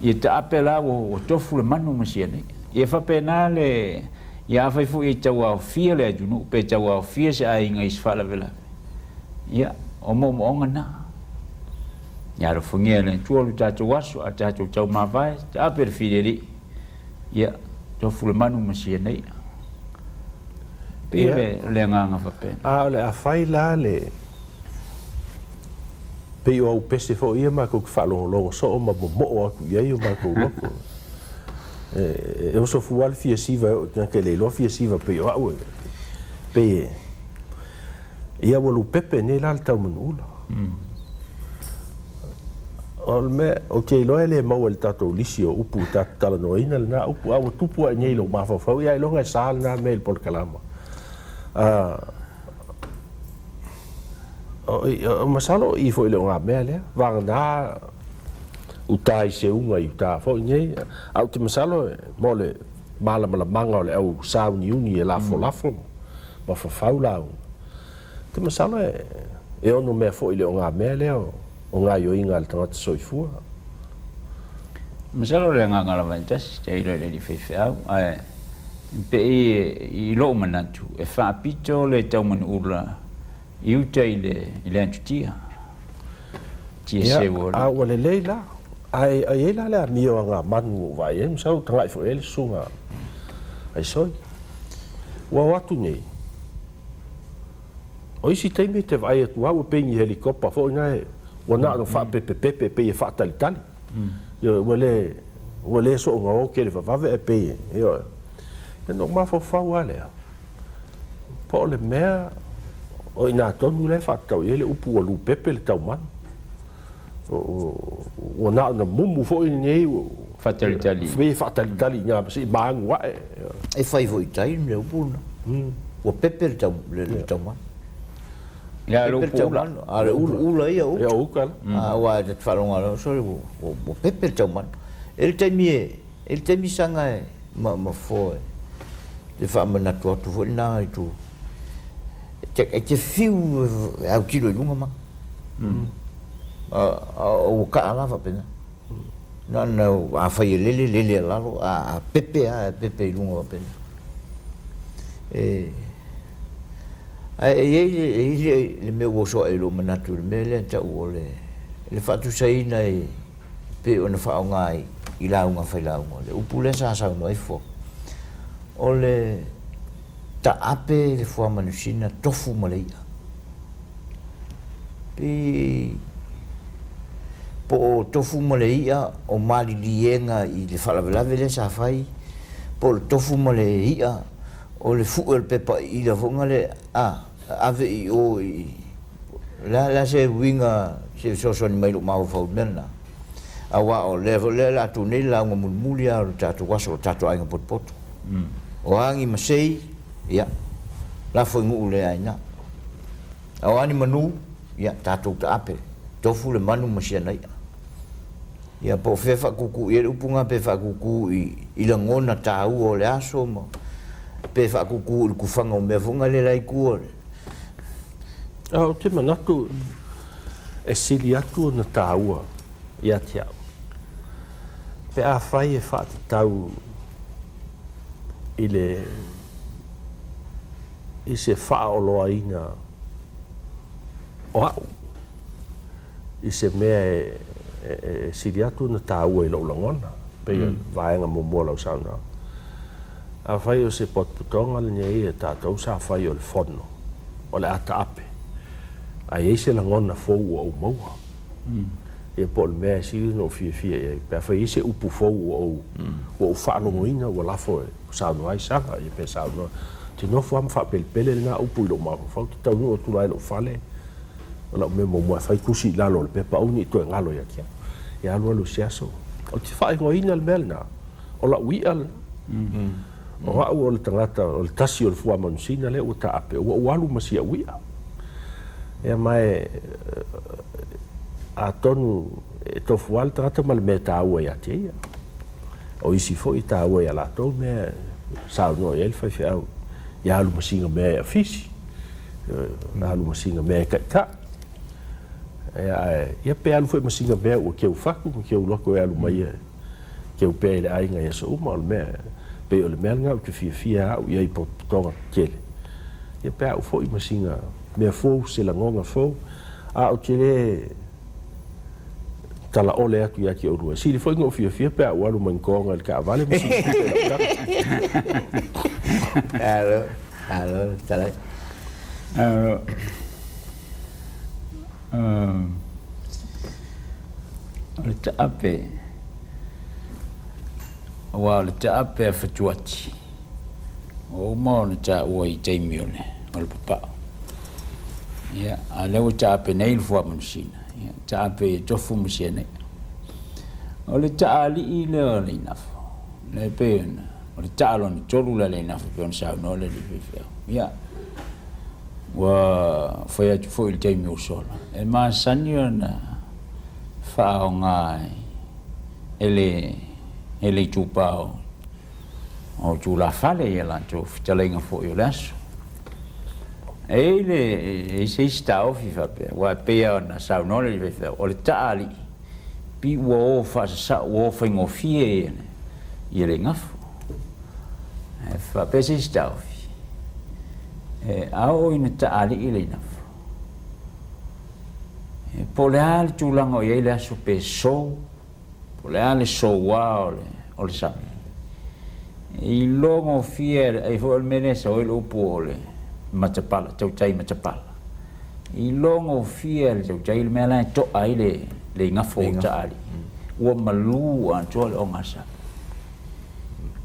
ia taape la ua, ua tofu le manu ma sia nei. Ia faapena le, ia afai foi e tauaofia le atunuu pe tauaofia se aiga i se faalavelave, ia, o moomooga na. Ia alofagia e le Atua lo tatou aso a tatou taumavae, taape le filialii. Ia, tofu le manu ma sia nei. Pei o le, le agaga faapena. A o le a fai la le pei o au pese foi ia matou te faalogologo soo ma momoo atu i ai o matou loto. E oso fua le fia siva e oo i tagata e le iloa fia siva pei o au e pei e ia ua lupepe nei la le taumanuula. O le mea, ou te iloa e le maua i le tatou lisi o upu i tatou talanoaina lena upu, a ua tupu ae nei i lou mafaufau, ia ailoga e sa lena mea i le polokalama. O masalo o i foi i le ogamea lea, vagana uta i seuga i uta foi nei, a ou te masalo mo le malamalamaga o le au sauniuni e lafolafo ma fafau lauga. Ou te masalo e ono mea foi i le ogamea lea o gaoioiga a le tagata soifua. Masalo o le agaga lava e tasi, tailo i le alii faifeau, ae pei i lou manatu, e faapito le taumanuula i uta i le i le atutia. Tia Ia, seu o a ua lelei la. Ae e i ai la le amio a ngā manu ua ou vaai ai, masalo ua taga'i foi i ai le susuga Aisoi. Ua o atu nei. O isi taimi e te vaai atu lava ua pei ni helikopa foi na e ua na ona faapepepepe pei e faatalitali. Ioe, ua le ua le soongaō tele vavave ae pei e, ioe. Ia ona ou mafaufau lava lea, po o le mea o i ina tonu lea e faatatau i ai le upu ua lupepe le taumanu. Ua na ona mumu foi lenei ua Faatalitali. Pei e faatalitali i ina se i magu ae. E fai foi i tai le upu lena. Ua pepe le tau le taumanu. Ia le Pepe le upu ula. taumanu. A o le upu ula ia o Ia uta. o uta la. Aua e ta te faalogo lava, sole ua pepe le taumanu. E i ai le taimi e, e i ai le taimi saga e ma ma fofo e te faamanatu atu foi lena i tu. E te fiu e autilo i luga ma. A ua kaa la faapena. Na ona afai e lele, lele a lalo, a pepe lava, e pepe i luga faapena. E, ae e i ai le, e i ai le mea ua oso ae i lou manatu i le mea lea e tau o le, le faatusaina e pei ona faaaoga i, i lauga failauga. Le upu lea sa saunoa ai Fua, o le taape le fuamanusina tofu ma le i'a. Pe po o tofu ma le i'a o maliliega i le faalavelave lea sa fai, po o le tofu ma le i'a o le fue o le pepa iila foi na le a ave i o i o le a le a se uiga se fesoasoani mai i lou mafaufau i le mea lena. Aua o lea foi lea o le a tu nei le lauga mulimuli lava o le tatou aso o le tatou aiga potopoto. O a ni masei, ia, lafo i nuu le aina. A o a ni manu, ia, tatou taape, tofu le manu ma siana i'a. Ia, po o fea e faakūkū i ai le upu lena, pe faakūkū i, i lagona taua o le aso ma, pe faakūkū i le kufaga o mea foi na lea la i tua. A ou te manatu e sili atu ona taua ia te au, pe afai e faatatau i le i se faaoloaina o au i se mea e sili atu ona taua i lou lagona, pei o le vaega muamua o lau saunoaga. Afai o se potopotoga lenei a tatou sa fai o le fono, o le a taape, a i ai se lagona fou ua ou maua, ia po o le mea e sili ona ou fiafia i ai, pe afai e i ai se upu fou ua ou, ua ou faalogoina ua lafo e saunoa ai Saga, ia pe saunoa. Ou te nofo lava ma faapelepele lena upu i lou mafaufau, ou te taunuu atu loa i lou fale, o lau mea muamua e fai, tusi i lalo o le pepa aua ne i toe galo ia te au. Ia alu alu i se aso, ou te faaigoaina le mea lena, o lau i'a lena. O au o le tagata, o le tasi o le fua manusina lea ua taape, ua ou alu ma si au i'a. Ia ma e, atonu e tofu lava le tagata ma le mea e taua ia te ia. O isi foi e taua ia latou mea e saunoa i ai le faifeau, ia alu ma sina mea e afisi, ia alu ma sina mea e taitai. Ia, ae, ia pe alu foi ma sina mea ua keu fatu ma keu loto e alu mai e keu pea i le aiga i aso uma, o le mea, pei o le mea lena ou te fiafia au i ai i potopotoga tetele. Ia pe a ou foi ma sina mea fou, se lagona fou, a ou te le talaole atu ia te oulua. E sili foi ona ou fiafia pe a ou alu mai toga i le taavale ma sili tupe i lau tala. Alo, alo, talai. Alo. O le taape, aua o le taape a Fatuati, ua uma ona taua i taimi o le, o le papao. Ia, a o lea ua taape nei le fuamanusina, ia, taape ia tofu ma sianai. O le taalii lea o Leinafo, lea e pei ona, o le taa lona tolu lea a Leinafo e pei ona saunoa le alii faifeau. Ia, ua fai atu foi i le taimi ua sola, e masani ona faaaoga e le e le itupa o o tulafale i a latou fetalaiga foi o le aso. E i ai le e i ai se isi taofi faapea, aua e pei lava ona saunoa le alii faifeau, o le taa alii, pei ua o faasasao, ua o faigofie ia le igafo. E faapea se isi taofi, e a oo ina taalii le igafo, e po o le a le tulaga o i ai le aso pe sou, Po o le a le soua o le, o le sami, e iloa gofie ai foi o le mea lea e sau ai le upu o le matapala, tautai matapala. E iloa gofie e le tautai le mea la e to'a ai le, le igafo o taalii. Ua malu atoa le ogasami.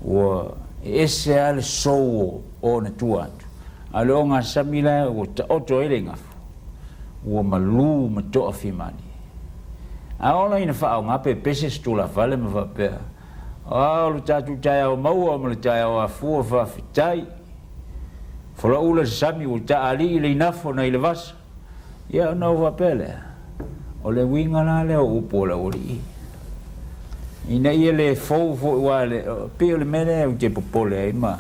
Ua ese lava le sou o ona tua atu, a o le ogasami la ua taoto ai le igafo, ua malu ma toafimalie. A ola ina faaaoga pe pese se tulafale ma faapea, A o le tatou taeao maua ma le taeao afua faafetai. Folaula le sami ua taalii le inafo nai le vasa. Ia ona ou faapea lea, o le uiga la lea o upu a le aualii. Ina ia le fou foi aua e pei o le mea lea ou te popole ai ma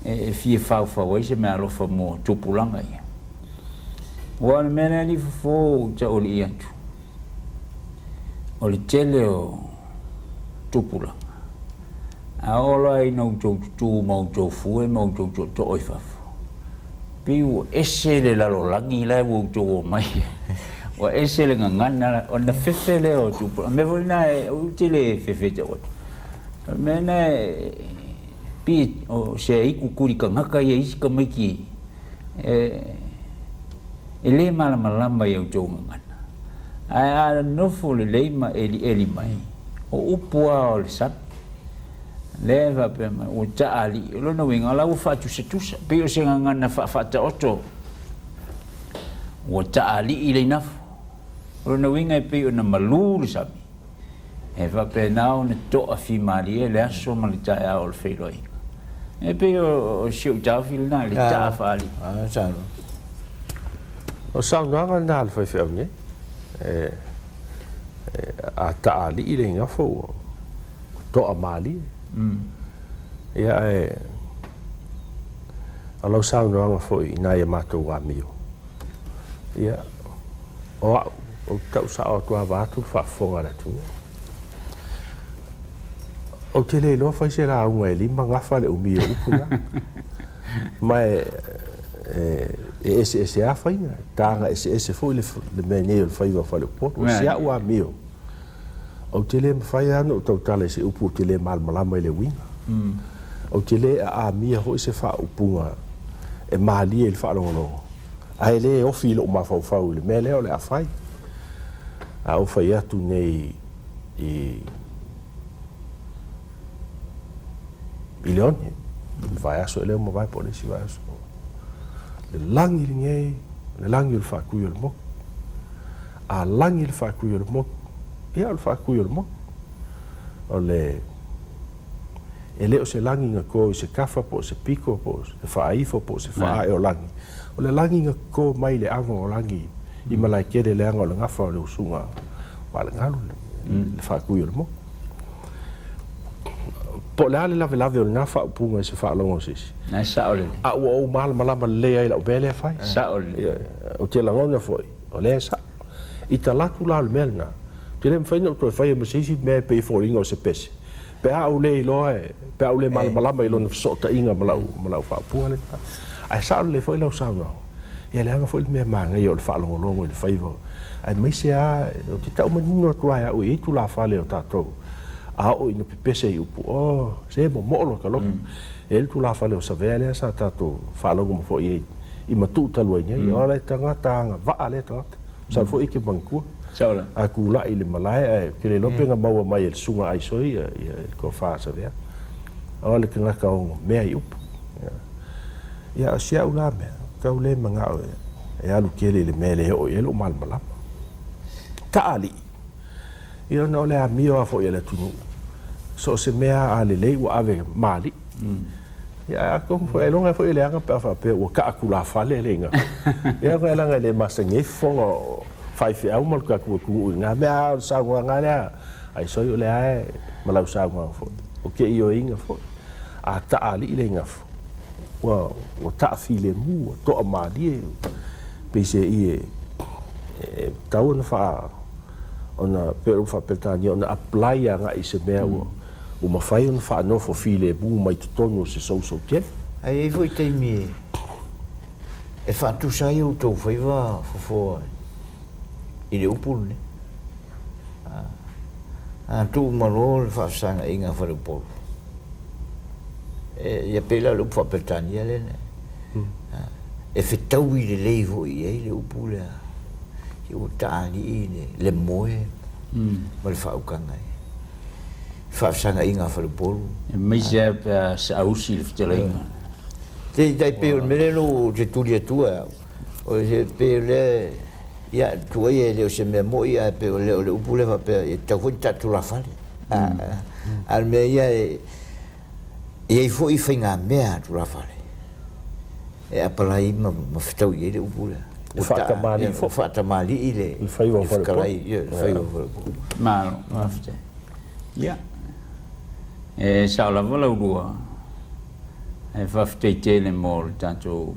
e fia faufau ai se meaalofa mo tupulaga ia. Aua o le mea lea alii fofo ou te aualii atu, o le tele o tupulaga, a oo loa ina outou tutū ma outou fue ma outou tootoo i fafo, pei ua ese le lalolagi la ua outou omai ai, ua ese le gagana, ona fefe lea o tupulaga. O le mea foi lena ou te le fefe tau atu, o le mea lena e pei o se aiku kuli kagaka ia isi tamaiti E le malamalama i a outou gagana, ae a nofo lelei ma elieli mai, o upu lava o le sami, lea e faapea mai, ua taalii. O lona uiga, o la ua faatusatusa, pei o se gagana faafaataoto, ua taalii le inafo. O lona uiga e pei ona malu le sami, E faapena ona toafimalie le aso ma le taeao o le feiloaiga. E pei o si ou taofi lena i le taa faalii. O saunoaga lena a le faifeau nei, a taalii le igafo ua toamalie. Ia ae o lau saunoaga foi i nai a matou amio, ia, O au, ou te tau sao atu lava vaeatu le faafofoga a le atunuu. Ou te le iloa fai se lauga e lima gafa le umi o upu na. Ma e, e, e eseese lava faiga, e taga eseese foi le, le mea nei o le faiva o faleupolu. O si au amio, ou te le mafai lava ona ou tautala i se upu ou te le malamalama i le uiga. Ou te le aamia foi se faaupuga e malie i le faalogologo. Ae le ofi i lou mafaufau i le mea lea o le a fai. A ou fai atu nei i i le one. Le vaiaso lea ua mavae po o le isi vaiaso. Le lagi lenei, o le lagi o le faatui o le motu. A lagi le faatui o le motu, ia o le faatui o le motu. O le e le o se lagi na to i se kafa po o se pito po o se faaifo po o se faae o lagi. O le lagi na to mai le ava o lagi i Malaetele leaga o le gafa o le usuga valegalu le faatui o le motu. Po o le a le lavelave o lena faaupuga i se faalogo a se isi. Na e sao lelei. A ua ou malamalama lelei ai i lau mea lea e fai. Sao lelei. Ou te lagona foi, o lea e sao. I talaatu la o le mea lena, ou te le mafai ona ou toe faia ma se isi mea e pei e foliga o se pese, pe a ou le iloa e, pe a ou le malamalama i lona fesootaiga ma lau, ma lau faaupuga lena. Ae sao lelei foi lau saunoaga, ia leaga foi le mea manaia o le faalogologo i le faiva, aemaise lava, ou te tau manino atu lava e au e i ai tulafale o tatou, a oo ina pepese i upu, oh, se momoo lota loto. E i ai le tulafale o Savea lea sa tatou faalogo ma foi i ai i matuu talu ai nei. O le tagata agavaa lea tagata. Masalo foi e te manatua. A tulai i le malae ae ou te le iloa pe na maua mai e le susuga Aisoi ia le tofa a Savea. O le tagata ono mea i upu. Ia o si au la mea, tau le manao e alu tele i le mea e le oo i ai lou malamalama. Taalii. Ia ona o le amio lava foi a le atunuu, so o se mea a lelei ua ave ma alii. Ia ae atonu foi ailoga foi e leaga pe a faapea ua taa tulafale le iga. Ia ona leaga e le masani ai fofoga o faifeau ma le tatou atunuu i lena mea, a o le saunoaga lava lea a Isoi o lea lava e ma lau saunoaga foi, ou te ioeina foi, a taa alii le igafo, ua ua taa filemu, ua toamalie, peiseai e e tatau ona faa ona pei o le faa-Peretania ona apply agai i se mea ua ua mafai ona faanofo filemu mai totonu o se social tele. Ae i ai foi taimi e faatusa ai outou faiva fofoa i le upu lenei. A tuu malo le faafesagaiga a faleupolu, ia pei la o le upu faa-Peretania lea na e fetaui lelei foi i ai le upu lea, ua taalii le moe ma le faautaga i faafesagaiga a faleupolu. Aemaise lava pe a saausi le fetalaiga. Se tai pei o le mea lea ou te tuli atua e au, o se pei o lea, ia tuuaia e le o se mea moi ae pei o le o le upu lea faapea e tatau foi ona tatou tulafale. A o le mea ia e i ai foi faigamea a tulafale e apalai ma fetaui i ai le upu lea. E faatamalii foi. Faatamalii le faiva o faleupolu. Le faiva o faleupolu. Malo, faafetai. Ia, e sao lava la ulua, ae faafetai tele mo le tatou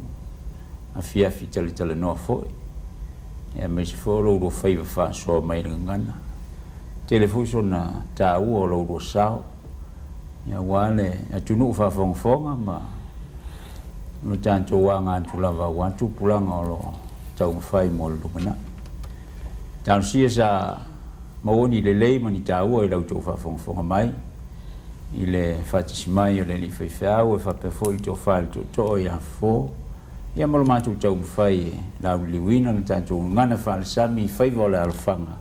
afiafi talatalanoa foi, aemaise foi o lo ulua faiva faasoa mai i le gagana. Tele foi sona taua o lo ulua sao, aua le atunuu faafogafoga ma lo tatou aga atu lava aua tupulaga o lo o taumafai mo le lumanai. Talosia sa maua ni lelei ma ni taua i la outou faafogafoga mai i le faatasi mai o le alii faifeau e faapea foi le tofa i le tootoo ia Fofo, ia ma lo matou taumafai e lauliliuina le tatou gagana faalesami i faiva o le alofaga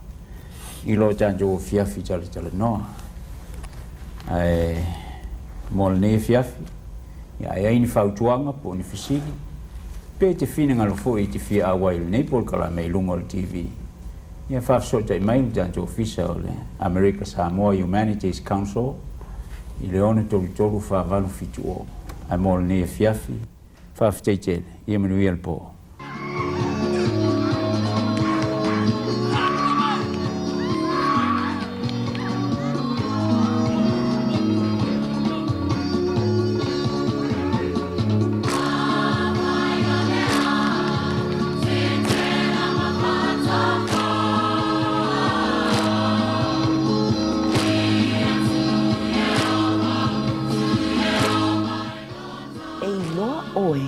i lo tatou afiafi talatalanoa. Ae mo lenei afiafi, ia a i ai ni fautuaga po o ni fesili, pe te finagalo foi i te fia auai i lenei polokalame i luga o le TV, ia faafesootai mai le tatou Ofisa o le America Samoa Humanities Council i le 633 4870. Ae mo lenei afiafi, faafetai tele, ia manuia le po. E iloa ʻoe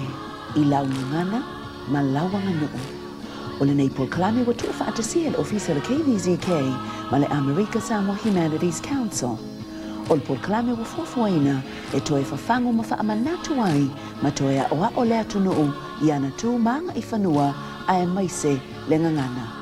i lau gagana ma lau aganuu. ʻO lenei polokalame ua tuufaatasia e le Ofisa o le KVZK ma le Amerika Samoa Humanities Council. ʻO le polokalame ua fuafuaina e toe fafagu ma faamanatu ai ma toe aʻoaʻo le atunuu i ana tu ma agaifanua aemaise le gagana.